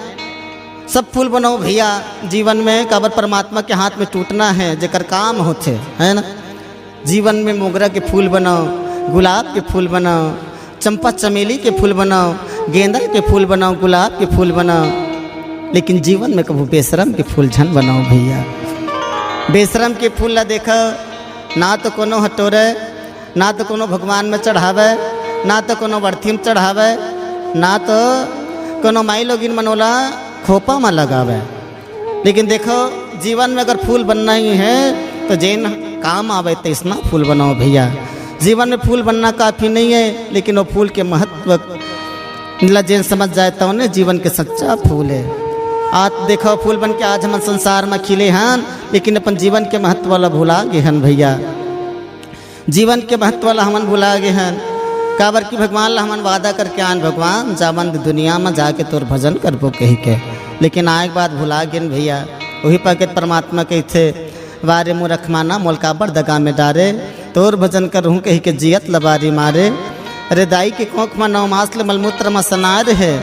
सब फूल बनाओ भैया जीवन में, काबर परमात्मा के हाथ में टूटना हे, जेकर काम होथे, है ना? जीवन में मोगरा के फूल बनाओ, गुलाब के फूल बनाओ, चंपा चमेली के फूल बनाओ, गेंदा के फूल बनाओ, गुलाब के फूल बनाओ, लेकिन जीवन में कभू बेशरम के फूल झन बनाओ भैया। बेशरम के फूल ला देखो, ना तो कोनो ह टोरे, ना तो कोनो भगवान में चढ़ावे, ना तो कोनो बरथी में चढ़ावे, ना तो कोनो माई लोगिन मन ओला खोपा में लगावे। लेकिन देखो, जीवन में अगर फूल बनना ही है, तो जेन काम आवे, तैसना फूल बनाओ भैया। जीवन में फूल बनना काफी नहीं है, लेकिन वो फूल के महत्व ला जेन समझ जाए, तौने जीवन के सच्चा फूल है। आज देखो, फूल बन के आज हमन संसार में खिले हन, लेकिन अपन जीवन के महत्व ला भुला गे हन भैया। जीवन के महत्व ला हमन भुला गे हन, काबर कि भगवान ला हमन वादा करके आन, "भगवान, जावन दे दुनिया म जाके तोर भजन करबो," कहिके, लेकिन आए के बाद भुला गेन भैया। वही पाके परमात्मा कहिथे, "वाह रे मूरख माना, मोल काबर दगा में डारे, तोर भजन करहूँ कहिके जियत ल बारी मारे।" अरे दाई के कोख म नौ मास ले मलमूत्र म सनाए रहे,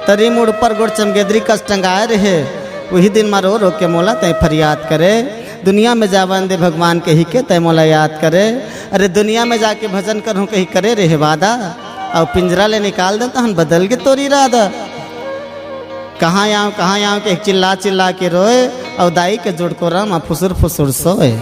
तरी मुड़ ऊपर गोड़ चमगेदरी कस टंगाए रहे, वही दिन म रो रो के मोला तैं फरियाद करे। दुनिया में जावन दे भगवान कहिके तैं मोला याद करे। अरे दुनिया में जाके भजन करहूँ कही करे रहे वादा, अउ पिंजरा ले निकाल दे तहन बदल गे तोर इरादा। कहाँ आँव, कहाँ आँव के चिल्ला चिल्ला के रोए, अउ दाई के जोड़ कोरा म फुसुर फुसुर सोए।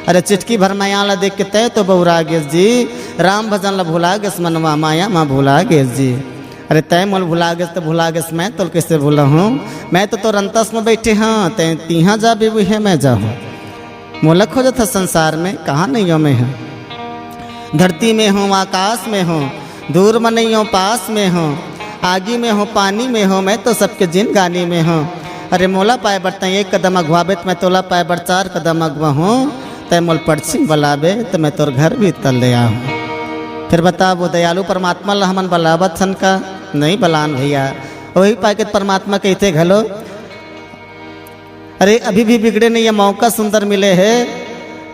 अरे चिटकी भर माया ला देख के तैं तो बउरा गेस जी, राम भजन ला भुला गेस मनवा माया म भुला गेस जी। अरे तैं मोल भुला गेस त भुला गेस, मैं तोल कइसे भुलाहूँ? मैं तो तोर अंतस म बइठे हँव, तैं तिहाँ जाबे उहे मैं जाहूँ। मोला खोजत हस संसार में, कहाँ नइ आँव मैं ह? धरती में हँव, आकाश में हँव, दूर म नइ आँव, पास में हँव, आगी में हँव, पानी में हँव, मैं तो सबके जिनगानी में हँव। अरे मोला पाए बर तैं एक कदम अगुवाबे त मैं तोला पाए बर चार कदम अगुवाहूँ, तैं मोल पड़छिम बलाबे त मैं तोर घर भीतर ले आहूँ। फिर बता, वो दयालु परमात्मा ला हमन बलावत हन का? नइ बलान भैया। वही पाके परमात्मा कहिथे घलो, अरे अभी भी बिगड़े नहीं, ये मौका सुंदर मिले हे,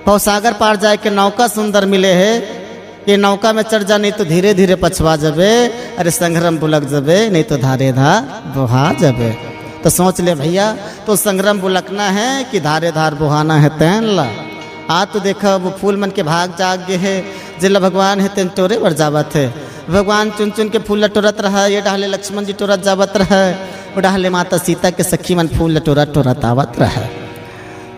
भवसागर पार जाए के नौका सुंदर मिले हे, ये नौका में चढ़ जा, नहीं तो धीरे धीरे पछवा जबे, अरे संघरम बुलक जबे, नहीं तो धारे धार बोहा जबे। तो सोच ले भैया, तो संघरम बुलकना है कि धारे धार बोहाना है तैन ला? आज तो देखा, वो फूल मन के भाग जाग गे हे, जेला भगवान हे तेन टोरे बर जावत हे। भगवान चुन चुन के फूल ला टोरत रहा, ये डहले लक्ष्मण जी टोरत जावत रहा, वो डहले माता सीता के सखी मन फूल ला टोरत टोरत आवत रहा।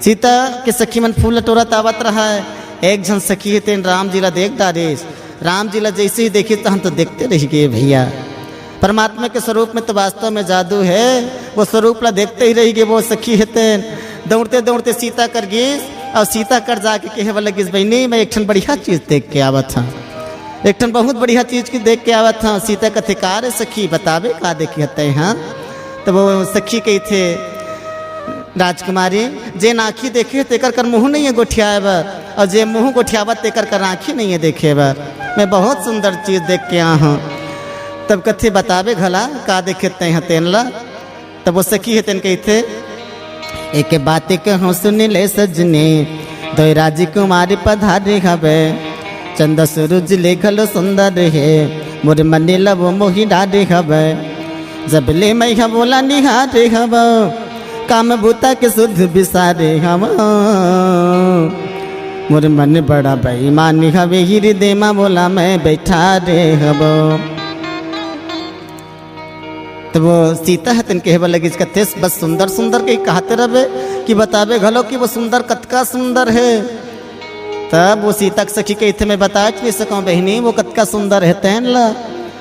सीता के सखी मन फूल ला टोरत आवत रहा। एक झन सखी हे तेन राम जी ला देख डारिस। राम जी ला जैसे ही देखिस तहन तो देखते रह गे भैया। परमात्मा के स्वरूप में तो वास्तव में जादू है। वो स्वरूप ला देखते ही रह गे वो सखी हे तेन। दौड़ते दौड़ते सीता कर गिस अउ सीता कर जाके कहे बर लगिस, "बहिनी, मैं एक ठन बढ़िया चीज देख के आवत हंव, एक ठन बहुत बढ़िया चीज के देख के आवत हंव।" सीता कथे, "का रे सखी, बताबे का देखे हस तैं हा?" तब वो सखी कहिथे, "राजकुमारी, जेन आँखी देखे तेकर कर मुँह नइ हे गोठियाए बर, अउ जे मुँह गोठियावत तेकर कर आँखी नइ हे देखे बर। मैं बहुत सुंदर चीज देख के आए हंव।" तब कथे, "बताबे घला का देखे तैं हा तेन ला?" तब वो सखी हे तेन कहिथे, "एक बात कहूँ सुन ले सजनी, दोय राजकुमार पधारे हवे, चंदा सूरज ले घलो सुंदर हे, मोर मन ला वो मोहि डारे हवे। जब ले मैं हा वोला निहारे हवंव, काम बूता के सुध बिसारे हवंव। मोर मन बड़ा बेईमान हवे, हिरदे मा वोला मैं बइठारे हवंव।" तब वो सीता ह तेन कहे बर लगिस, कथे, "बस सुंदर सुंदर कहि कहत रहिबे कि बताबे घलो कि वो सुंदर कतका सुंदर हे।" तब वो सीता के सखी कहिथे, "मैं बताच नइ सकंव बहिनी, वो कतका सुंदर हे तेन ला,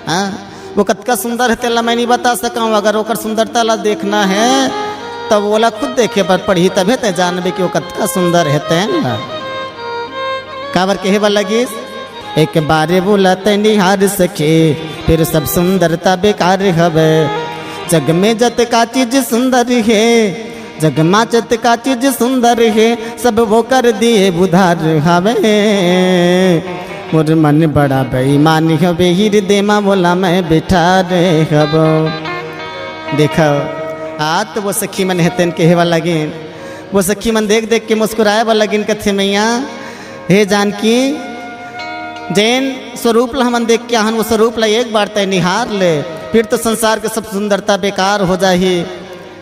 हाँ, वो कतका सुंदर हे तेन ला मैं नइ बता सकंव। अगर ओकर सुंदरता ला देखना हे, तब वोला खुद देखे बर पड़ही, तभे तैं जानबे कि वो कतका सुंदर हे तेन ला।" काबर कहे बर लगिस, "एक बार वोला तैं निहार सखी, फिर सब सुंदरता बेकार हवे। जग में जतका चीज सुंदर हे, जग मा जतका चीज सुंदर हे, सब वो कर दिए उधार हवे। मोर मन बड़ा बेईमान हवे, हिरदे मा वोला मैं बइठारे हवंव।" देखव, आ तो वो सखी मन हे तेन कहे बर लगिन, वो सखी मन देख देख के मुस्कुराए बर लगिन, कथे, "मैया, हे जानकी, जेन स्वरूप ला हमन देख के आहन, वो स्वरूप ला एक बार तैं निहार ले, फिर तो संसार के सब सुंदरता बेकार हो जाही,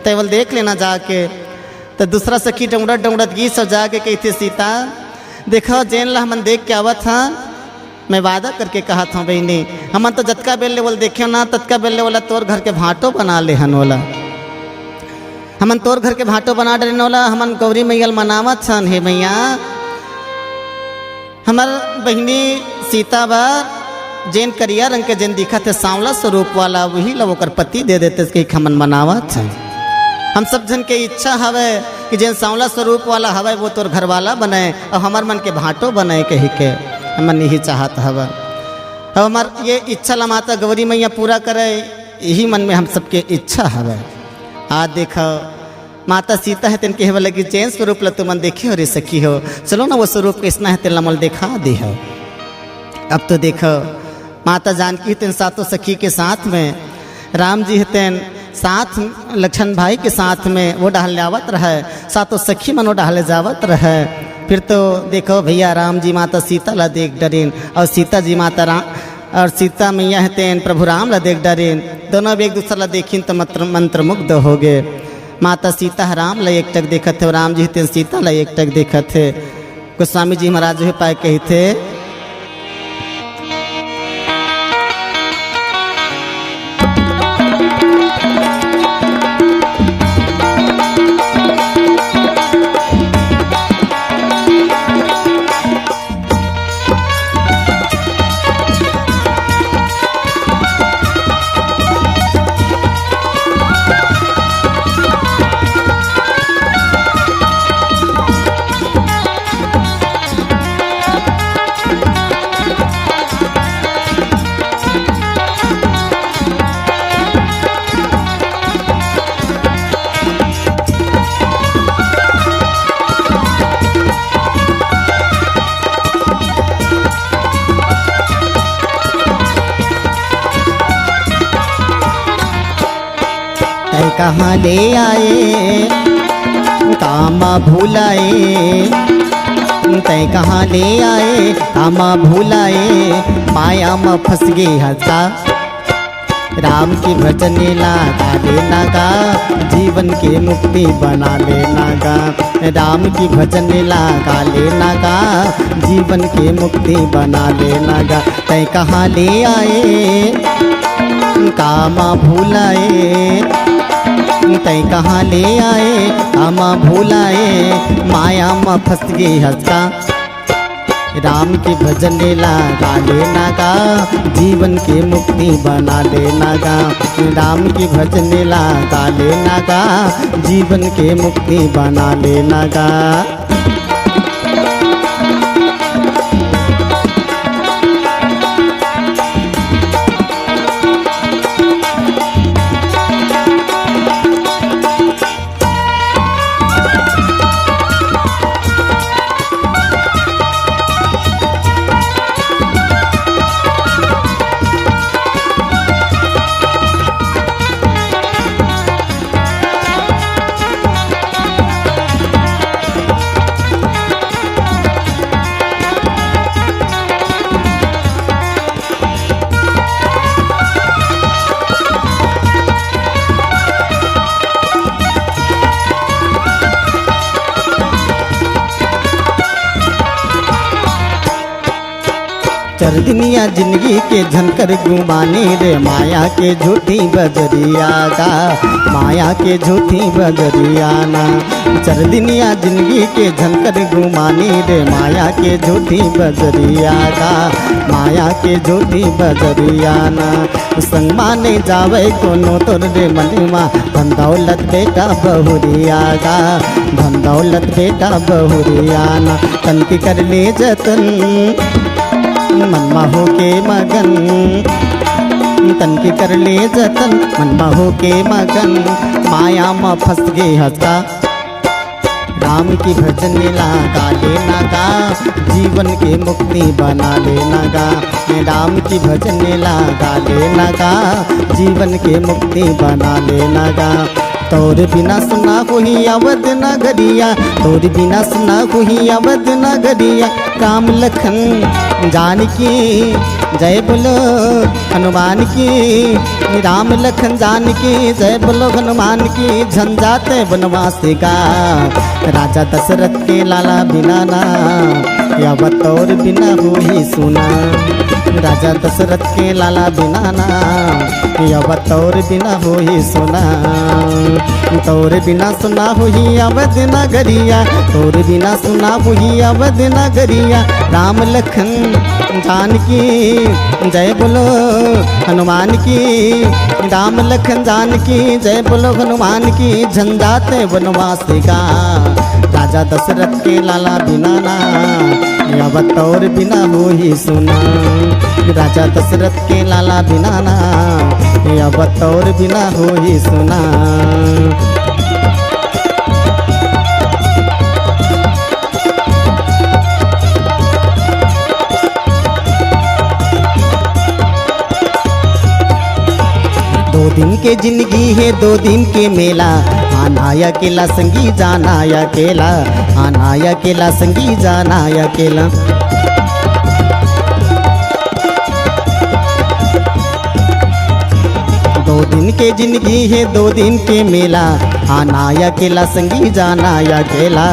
तैं वोला देख लेना जाके।" तो दूसरा सखी डौड़त डौड़त गिस अउ जाके कहिथे, "सीता, देखव, जेन ला हमन देख के आवत हन, मैं वादा करके कहत हंव बहिनी, हमन तो जतका बेर ले वोला देखेन ना, ततका बेर ले वोला तोर घर के भांटो बना ले हन वोला। हमन तोर घर के भांटो बना डरेन वोला, हमन गौरी मैया ल मनावत हन, हे मैया, हमर बहिनी सीता बर जेन करिया रंग के जेन दिखत हे सांवला स्वरूप वाला, वही ला ओकर पति दे देते, कहिके हमन मनावत हन। हम सब झन के इच्छा हवय कि जेन सांवला स्वरूप वाला हवय, वो तोर घर वाला बनय अउ हमर मन के भांटो बनय, कहिके हमन यही चाहत हवन। अब हमर ये इच्छा ला माता गौरी मैया पूरा करय, यही मन में हम सबके इच्छा हवय। आ देखव, माता सीता हे तेन कहे बर लगिस, "जेन स्वरूप ला तुमन देखे हो रे सखी हो, चलो ना वो स्वरूप कइसना हे तेन ला मोला देखा देहव।" अब तो देखव, माता जानकी हे तेन सातों सखी के साथ में, राम जी हे तेन साथ लखन भाई के साथ में वो डहर ले आवत रहय, सातों सखी मन वो डहर ले जावत रहय। फिर तो देखव भैया, राम जी माता सीता ला देख डरिन अउ सीता जी माता राम अउ सीता मैया हे तेन प्रभु राम ला देख डरिन। दोनों अब एक दूसरा ला देखिन त मंत्र, मंत्रमुग्ध हो गे। माता सीता ह राम ला एकटक देखत हे, राम जी ह तेन सीता ला एकटक देखत हे। गोस्वामी जी महाराज उही पाय कहिथे, तैं कहाँ ले आए, कामा भुलाए। तैं कहाँ ले आए, कामा भुलाए। माया म फंस गे हस का। राम के भजन ला गा लेना गा, जीवन के मुक्ति बना लेना गा। राम के भजन ला गा लेना गा, जीवन के मुक्ति बना लेना गा। तैं कहाँ ले आए, कामा भुलाए। तैं कहाँ ले आए, कामा भुलाए। माया म फंस गे हस का। राम के भजन ला गा लेना गा, जीवन के मुक्ति बना लेना गा। राम के भजन ला गा लेना गा, जीवन के मुक्ति बना लेना गा। चर दिनिया जिंदगी के झनकर गुमानी रे, माया के झूठी बजरिया गा, माया के झूठी बजरिया ना। चर दिनिया जिंदगी के झनकर गुमानी रे, माया के झूठी बजरिया गा, माया के झूठी बजरिया ना। संग माने जावे कोनो तोर रे मनवा, धन दौलत बेटा बहुरिया गा, धन दौलत बेटा बहुरिया ना। तन की कर ले जतन, मन मा होके मगन। तन की कर ले जतन, मन मा होके मगन। माया मा फंस गे हस का। राम की भजन ला गा लेना गा, जीवन के मुक्ति बना लेना गा। राम की भजन ला गा लेना गा, जीवन के मुक्ति बना लेना गा। तोर बिना सुना होही अवध नगरिया, तोर बिना सुना होही अवध नगरिया। राम लखन जानकी जय बोलो हनुमान की, राम लखन जानकी जय बोलो हनुमान की। झन जाते वनवास गा, राजा दशरथ के लाला बिना ना, या तोर बिना होही सुना। राजा दशरथ के लाला बिना ना, या तोर बिना होही सुना। तोर बिना सुना होही अवध नगरिया, तोर बिना सुना होही अवध नगरिया। राम लखन जानकी जय बोलो हनुमान की, राम लखन जानकी जय बोलो हनुमान की। झन जाते वनवास गा, राजा दशरथ के लाला बिना ना, या तोर बिना होही सुना। राजा दशरथ के लाला बिना ना, या तोर बिना होही सुना। दो दिन के जिंदगी हे, दो दिन के मेला, आना अकेला संगी जाना अकेला, आना अकेला संगी जाना अकेला। दो दिन के जिंदगी हे, दो दिन के मेला, आना अकेला संगी जाना अकेला,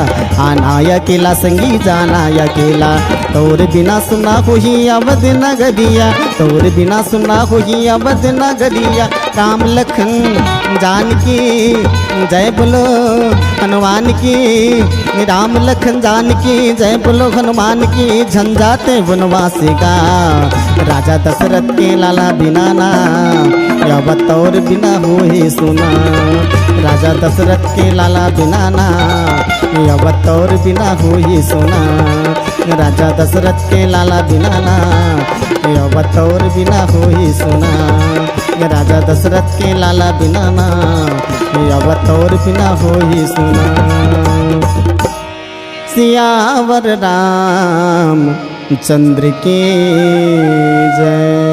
आना अकेला संगी जाना अकेला। तोर बिना सुना होही अवध नगरिया, तोर बिना सुना होही अवध नगरिया। राम लखन जानकी जय बोलो हनुमान की, राम लखन जानकी जय बोलो हनुमान की। झन जाते वनवास गा, राजा दशरथ के लाला बिना ना, या तोर बिना होही सुना। राजा दशरथ के लाला बिना ना, या तोर बिना होही सुना। राजा दशरथ के लाला बिना ना, या तोर बिना होही सुना। राजा दशरथ के लाला बिना ना, या तोर बिना होही सुना। सियावर रामचंद्र की जय।